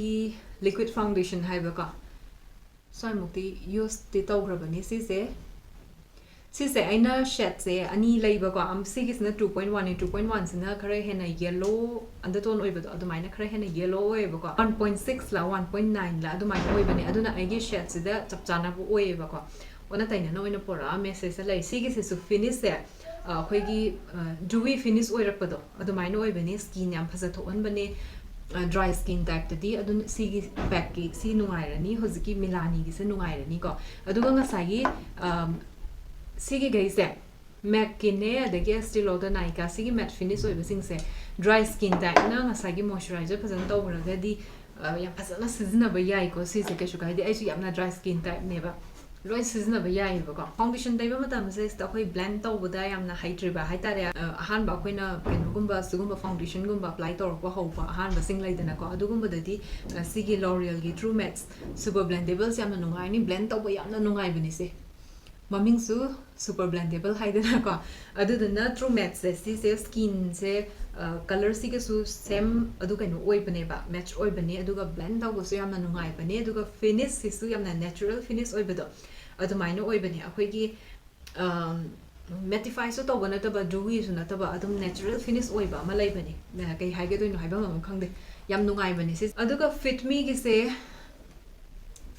Liquid foundation ꯍꯥꯏꯕꯀꯣ, ꯁ꯭ꯋꯥꯏꯃꯨꯛꯇꯤ ꯌꯨꯁꯇꯤ ꯇꯧꯈ꯭ꯔꯕꯅꯤ ꯁꯤꯁꯦ꯫ ꯁꯤꯁꯦ ꯑꯩꯅ ꯁꯦꯠꯁꯦ ꯑꯅꯤ ꯂꯩꯕꯀꯣ, ꯑꯝ, ꯁꯤꯒꯤꯁꯤꯅ two point one ꯅꯤ, two point one ꯁꯤꯅ ꯈꯔ ꯍꯦꯟꯅ yellow undertone ꯑꯣꯏꯕꯗꯣ, ꯑꯗꯨꯃꯥꯏꯅ ꯈꯔ ꯍꯦꯟꯅ yellow ꯑꯣꯏꯌꯦꯕꯀꯣ, one point six ꯂ one point nine ꯂ ꯑꯗꯨꯃꯥꯏꯅ ꯑꯣꯏꯕꯅꯦ꯫ ꯑꯗꯨꯅ ꯑꯩꯒꯤ ꯁꯦꯠꯁꯤꯗ ꯆꯞ ꯆꯥꯅꯕ ꯑꯣꯏꯌꯦꯕꯀꯣ, ꯑꯣꯟꯅ ꯇꯩꯅꯅ ꯑꯣꯏꯅ ꯄꯣꯔꯛꯑꯝꯃꯦ꯫ ꯁꯤꯁꯦ ꯂꯩ, ꯁꯤꯒꯤꯁꯤꯁꯨ ꯐꯤꯅꯤꯁꯁꯦ ꯑꯩꯈꯣꯏꯒꯤ dewy finish ꯑꯣꯏꯔꯛꯄꯗꯣ ꯑꯗꯨꯃꯥꯏꯅ ꯑꯣꯏꯕꯅꯦ, skin ꯌꯥꯝ ꯐꯖ ꯊꯣꯛꯍꯟꯕꯅꯦ꯫ Dry skin type ꯇꯗꯤ ꯑꯗꯨꯅ ꯁꯤꯒꯤ pack ꯀꯤ ꯁꯤ ꯅꯨꯡꯉꯥꯏꯔꯅꯤ, ꯍꯧꯖꯤꯛꯀꯤ ꯃꯤꯂꯥꯅꯤꯒꯤꯁꯦ ꯅꯨꯡꯉꯥꯏꯔꯅꯤꯀꯣ꯫ ꯑꯗꯨꯒ ꯉꯁꯥꯏꯒꯤ ꯑꯝ, ꯁꯤꯒꯤꯈꯩꯁꯦ, MAC ꯀꯤꯅꯦ, ꯑꯗꯒꯤ Estee Lauder, Nykaa, ꯁꯤꯒꯤ matte finish ꯑꯣꯏꯕꯁꯤꯡꯁꯦ dry skin type ꯅ ꯉꯁꯥꯏꯒꯤ moisturizer ꯐꯖꯅ ꯇꯧꯈ꯭ꯔꯒꯗꯤ ꯑ, ꯌꯥꯝ ꯐꯖꯅ ꯁꯤꯖꯤꯟꯅꯕ ꯌꯥꯏꯀꯣ꯫ ꯁꯤꯁꯦ ꯀꯩꯁꯨ ꯀꯥꯏꯗꯦ, ꯑꯩꯁꯨ ꯌꯥꯝꯅ dry skin type ꯅꯦꯕ, ꯂꯣꯏ ꯁꯤꯖꯤꯟꯅꯕ ꯌꯥꯏꯌꯦꯕꯀꯣ꯫ Foundation ꯇꯩꯕ ꯃꯇꯝꯁꯦ ꯁꯤꯗ ꯑꯩꯈꯣꯏ blend ꯇꯧꯕꯗ ꯌꯥꯝꯅ ꯍꯩꯇ꯭ꯔꯤꯕ ꯍꯥꯏꯇꯥꯔꯦ꯫ ꯑ, ꯑꯍꯥꯟꯕ ꯑꯩꯈꯣꯏꯅ ꯀꯩꯅꯣꯒꯨꯝꯕ ꯁꯤꯒꯨꯝꯕ foundation ꯒꯨꯝꯕ apply ꯇꯧꯔꯛꯄ ꯍꯧꯕ ꯑꯍꯥꯟꯕꯁꯤꯡ ꯂꯩꯗꯅꯀꯣ, ꯑꯗꯨꯒꯨꯝꯕꯗꯗꯤ ꯑ, ꯁꯤꯒꯤ L'Oreal ꯒꯤ True Match Super Blendable ꯁꯦ ꯌꯥꯝꯅ ꯅꯨꯡꯉꯥꯏꯅꯤ, blend ꯇꯧꯕ ꯌꯥꯝꯅ ꯅꯨꯡꯉꯥꯏꯕꯅꯤ ꯁꯦ꯫ ꯃꯃꯤꯡꯁꯨ Super Blendable ꯍꯥꯏꯗꯅꯀꯣ꯫ ꯑꯗꯨꯗꯨꯅ True Match ꯁꯦ, ꯁꯤꯁꯦ skin ꯁꯦ, ꯑ, colour ꯁꯤꯒꯁꯨ same ꯑꯗꯨ ꯀꯩꯅꯣ ꯑꯣꯏꯕꯅꯦꯕ, match ꯑꯣꯏꯕꯅꯦ, ꯑꯗꯨꯒ blend ꯇꯧꯕꯁꯨ ꯌꯥꯝꯅ ꯅꯨꯡꯉꯥꯏꯕꯅꯦ, ꯑꯗꯨꯒ finish ꯁꯤꯁꯨ ꯌꯥꯝꯅ natural finish ꯑꯣꯏꯕꯗꯣ ꯑꯗꯨꯃꯥꯏꯅ ꯑꯣꯏꯕꯅꯦ꯫ ꯑꯩꯈꯣꯏꯒꯤ, ꯑꯝ, mattify ꯁꯨ ꯇꯧꯕ ꯅꯠꯇꯕ, dewy ꯁꯨ ꯅꯠꯇꯕ, ꯑꯗꯨꯝ natural finish ꯑꯣꯏꯕ ꯑꯃ ꯂꯩꯕꯅꯦ꯫ ꯑ, ꯀꯩ ꯍꯥꯏꯒꯗꯣꯏꯅꯣ ꯍꯥꯏꯐꯝ ꯑꯃ ꯈꯪꯗꯦ, ꯌꯥꯝ ꯅꯨꯡꯉꯥꯏꯕꯅꯦ ꯁꯤ꯫ ꯑꯗꯨꯒ Fit Me ꯒꯤꯁꯦ,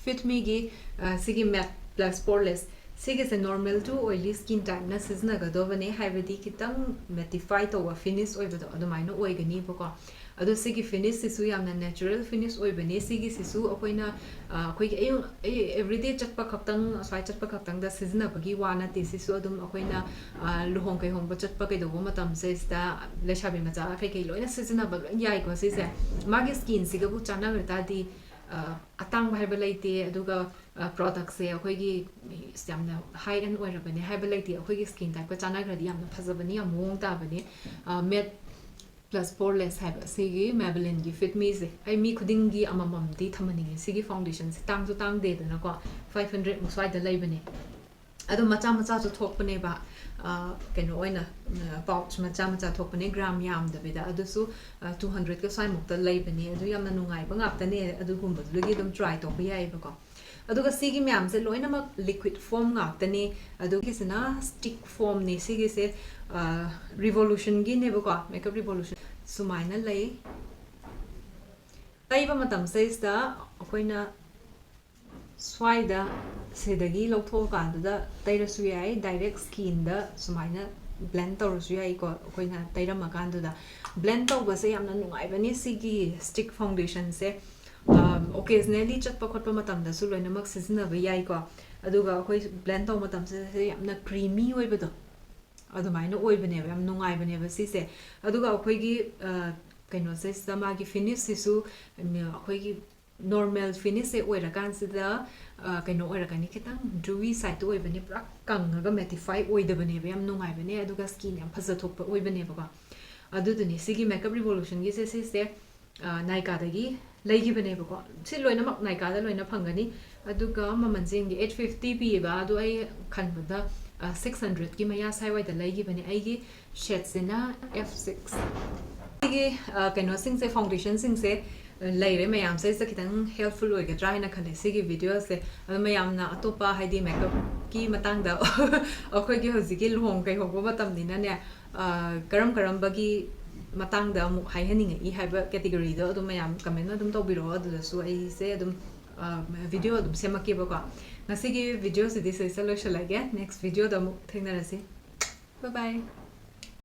Fit Me ꯒꯤ, ꯑ, ꯁꯤꯒꯤ Matte Plus Poreless, ꯁꯤꯒꯤꯁꯦ normal to oily skin type ꯅ ꯁꯤꯖꯤꯟꯅꯒꯗꯧꯕꯅꯦ, ꯍꯥꯏꯕꯗꯤ ꯈꯤꯇꯪ mattify ꯇꯧꯕ finish ꯑꯣꯏꯕꯗꯣ ꯑꯗꯨꯃꯥꯏꯅ ꯑꯣꯏꯒꯅꯤꯕꯀꯣ꯫ ꯑꯗꯣ ꯁꯤꯒꯤ finish ꯁꯤꯁꯨ ꯌꯥꯝꯅ natural finish ꯑꯣꯏꯕꯅꯦ꯫ ꯁꯤꯒꯤꯁꯤꯁꯨ ꯑꯩꯈꯣꯏꯅ, ꯑ, ꯑꯩꯈꯣꯏꯒꯤ ꯑꯌꯨꯛ, ꯑꯩ everyday ꯆꯠꯄ ꯈꯛꯇꯪ, ꯑꯁ꯭ꯋꯥꯏ ꯆꯠꯄ ꯈꯛꯇꯪꯗ ꯁꯤꯖꯤꯟꯅꯕꯒꯤ ꯋꯥ ꯅꯠꯇꯦ꯫ ꯁꯤꯁꯨ ꯑꯗꯨꯝ ꯑꯩꯈꯣꯏꯅ, ꯑ, ꯂꯨꯍꯣꯡ ꯀꯩꯍꯣꯡꯕ ꯆꯠꯄ ꯀꯩꯗꯧꯕ ꯃꯇꯝꯁꯦ ꯁꯤꯗ ꯂꯩꯁꯥꯕꯤ ꯃꯆꯥ ꯀꯩꯀꯩ ꯂꯣꯏꯅ ꯁꯤꯖꯤꯟꯅꯕ ꯂꯣꯏ ꯌꯥꯏꯀꯣ꯫ ꯁꯤꯁꯦ ꯃꯥꯒꯤ skin ꯁꯤꯒꯕꯨ ꯆꯥꯟꯅꯕ ꯇꯥꯔꯗꯤ, ꯑ, ꯑꯇꯥꯡꯕ ꯍꯥꯏꯕ ꯂꯩꯇꯦ, ꯑꯗꯨꯒ, ꯑ, product ꯁꯦ ꯑꯩꯈꯣꯏꯒꯤ ꯌꯥꯝꯅ high end ꯑꯣꯏꯔꯕꯅꯦ ꯍꯥꯏꯕ ꯂꯩꯇꯦ꯫ ꯑꯩꯈꯣꯏꯒꯤ skin type ꯀ ꯆꯥꯟꯅꯈ꯭ꯔꯗꯤ ꯌꯥꯝꯅ ꯐꯖꯕꯅꯤ, ꯌꯥꯝ ꯃꯑꯣꯡ ꯇꯥꯕꯅꯤ꯫ ꯑ, Matte Plus Poreless ꯍꯥꯏꯕ ꯁꯤꯒꯤ Maybelline ꯒꯤ Fit Me ꯁꯦ ꯑꯩ ꯃꯤ ꯈꯨꯗꯤꯡꯒꯤ ꯑꯃꯃꯝꯗꯤ ꯊꯝꯍꯟꯅꯤꯡꯉꯦ꯫ ꯁꯤꯒꯤ foundation ꯁꯦ ꯇꯥꯡꯁꯨ ꯇꯥꯡꯗꯦꯗꯅꯀꯣ, five hundred ꯃꯨꯛ ꯁ꯭ꯋꯥꯏꯗ ꯂꯩꯕꯅꯦ꯫ ꯑꯗꯣ ꯃꯆꯥ ꯃꯆꯥꯁꯨ ꯊꯣꯛꯄꯅꯦꯕ, ꯑ, ꯀꯩꯅꯣ ꯑꯣꯏꯅ, ꯎꯝ, pouch ꯃꯆꯥ ꯃꯆꯥ ꯊꯣꯛꯄꯅꯦ, gram ꯌꯥꯝꯗꯕꯤꯗ꯫ ꯑꯗꯨꯁꯨ, ꯑ, two hundredꯀ ꯁ꯭ꯋꯥꯏꯃꯨꯛꯇ ꯂꯩꯕꯅꯦ꯫ ꯑꯗꯨ ꯌꯥꯝꯅ ꯅꯨꯡꯉꯥꯏꯕ ꯉꯥꯛꯇꯅꯦ꯫ ꯑꯗꯨꯒꯨꯝꯕꯗꯨꯗꯒꯤ ꯑꯗꯨꯝ try ꯇꯧꯕ ꯌꯥꯏꯑꯕꯀꯣ꯫ ꯑꯗꯨꯒ ꯁꯤꯒꯤ ꯃꯌꯥꯝꯁꯦ ꯂꯣꯏꯅꯃꯛ liquid form ꯉꯥꯛꯇꯅꯦ꯫ ꯑꯗꯨꯒꯤꯁꯤꯅ stick formꯅꯦ꯫ ꯁꯤꯒꯤꯁꯦ, ꯑ, Revolutionꯒꯤꯅꯦꯕꯀꯣ, Makeup Revolution꯫ ꯁꯨꯃꯥꯏꯅ ꯂꯩ꯫ ꯇꯩꯕ ꯃꯇꯝꯁꯤꯗꯩꯁꯤꯗ ꯑꯩꯈꯣꯏꯅ ꯁ꯭ꯋꯥꯏꯗ ꯁꯤꯗꯒꯤ ꯂꯧꯊꯣꯛꯑꯀꯥꯟꯗꯨꯗ ꯇꯩꯔꯁꯨ ꯌꯥꯏ, direct skinꯗ ꯁꯨꯃꯥꯏꯅ blend ꯇꯧꯔꯁꯨ ꯌꯥꯏꯀꯣ꯫ ꯑꯩꯈꯣꯏꯅ ꯇꯩꯔꯝꯃꯀꯥꯟꯗꯨꯗ blend ꯇꯧꯕꯁꯦ ꯌꯥꯝꯅ ꯅꯨꯡꯉꯥꯏꯕꯅꯤ ꯁꯤꯒꯤ stick foundationꯁꯦ꯫ ꯑꯝ, occasionally ꯆꯠꯄ ꯈꯣꯠꯄ ꯃꯇꯝꯗꯁꯨ ꯂꯣꯏꯅꯃꯛ ꯁꯤꯖꯤꯟꯅꯕ ꯌꯥꯏꯀꯣ꯫ ꯑꯗꯨꯒ ꯑꯩꯈꯣꯏ blend ꯇꯧꯕ ꯃꯇꯝꯁꯤꯗ ꯌꯥꯝꯅ creamy ꯑꯣꯏꯕꯗꯣ ꯑꯗꯨꯃꯥꯏꯅ ꯑꯣꯏꯕꯅꯦꯕ, ꯌꯥꯝ ꯅꯨꯡꯉꯥꯏꯕꯅꯦꯕ ꯁꯤꯁꯦ꯫ ꯑꯗꯨꯒ ꯑꯩꯈꯣꯏꯒꯤ, ꯑ, ꯀꯩꯅꯣꯁꯤꯗ ꯃꯥꯒꯤ finishꯁꯤꯁꯨ, ꯎꯝ, ꯑꯩꯈꯣꯏꯒꯤ normal finishꯁꯦ ꯑꯣꯏꯔꯀꯥꯟꯁꯤꯗ, ꯑ, ꯀꯩꯅꯣ ꯑꯣꯏꯔꯛꯀꯅꯤ, ꯈꯤꯇꯪ dewy sideꯇ ꯑꯣꯏꯕꯅꯦ, ꯄꯨꯔꯥ ꯀꯪꯉꯒ mattify ꯑꯣꯏꯗꯕꯅꯦꯕ, ꯌꯥꯝ ꯅꯨꯡꯉꯥꯏꯕꯅꯦ꯫ ꯑꯗꯨꯒ skin ꯌꯥꯝ ꯐꯖꯊꯣꯛꯄ ꯑꯣꯏꯕꯅꯦꯕꯀꯣ꯫ ꯑꯗꯨꯗꯨꯅꯤ ꯁꯤꯒꯤ Makeup Revolutionꯒꯤꯁꯦ ꯁꯤꯁꯦ, ꯑ, Nykaaꯗꯒꯤ ꯂꯩꯈꯤꯕꯅꯦꯕꯀꯣ꯫ ꯁꯤ ꯂꯣꯏꯅꯃꯛ Nykaaꯗ ꯂꯣꯏꯅ ꯐꯪꯒꯅꯤ꯫ ꯑꯗꯨꯒ ꯃꯃꯜꯁꯦ ꯌꯦꯡꯒꯦ, eight fifty ꯄꯤꯌꯦꯕ, ꯑꯗꯣ ꯑꯩ ꯈꯟꯕꯗ, ꯑ, sixꯍundredꯀꯤ ꯃꯌꯥ ꯁ꯭ꯋꯥꯏꯋꯥꯏꯗ ꯂꯩꯈꯤꯕꯅꯦ꯫ ꯑꯩꯒꯤ shadeꯁꯤꯅ F six꯫ ꯁꯤꯒꯤ, ꯑ, ꯀꯩꯅꯣꯁꯤꯡꯁꯦ, foundationꯁꯤꯡꯁꯦ, ꯑ, ꯂꯩꯔꯦ ꯃꯌꯥꯝꯁꯦ꯫ ꯁꯤꯗ ꯈꯤꯇꯪ helpful ꯑꯣꯏꯒꯗ꯭ꯔꯥ ꯍꯥꯏꯅ ꯈꯜꯂꯦ ꯁꯤꯒꯤ videoꯁꯦ꯫ ꯑꯗꯣ ꯃꯌꯥꯝꯅ ꯑꯇꯣꯞꯄ, ꯍꯥꯏꯗꯤ, makeupꯀꯤ ꯃꯇꯥꯡꯗ ꯑꯩꯈꯣꯏꯒꯤ ꯍꯧꯖꯤꯛꯀꯤ ꯂꯨꯍꯣꯡ ꯀꯩꯍꯧꯕ ꯃꯇꯝꯅꯤꯅꯅꯦ, ꯑ, ꯀꯔꯝ ꯀꯔꯝꯕꯒꯤ ꯃꯇꯥꯡꯗ ꯑꯃꯨꯛ ꯍꯥꯏꯍꯟꯅꯤꯡꯉꯛꯏ ꯍꯥꯏꯕ categoryꯗꯣ ꯑꯗꯨꯝ ꯃꯌꯥꯝ comment ꯑꯗꯨꯝ ꯇꯧꯕꯤꯔꯛꯑꯣ꯫ ꯑꯗꯨꯗꯁꯨ ꯑꯩꯁꯦ ꯑꯗꯨꯝ, ꯑ, video ꯑꯗꯨꯝ ꯁꯦꯝꯃꯛꯀꯦꯕꯀꯣ꯫ ꯉꯁꯤꯒꯤ videoꯁꯤꯗꯤ ꯁꯤꯗꯩꯁꯤꯗ ꯂꯣꯏꯁꯤꯜꯂꯒꯦ꯫ Next videoꯗ ꯑꯃꯨꯛ ꯊꯦꯡꯅꯔꯁꯤ꯫ Bye bye꯫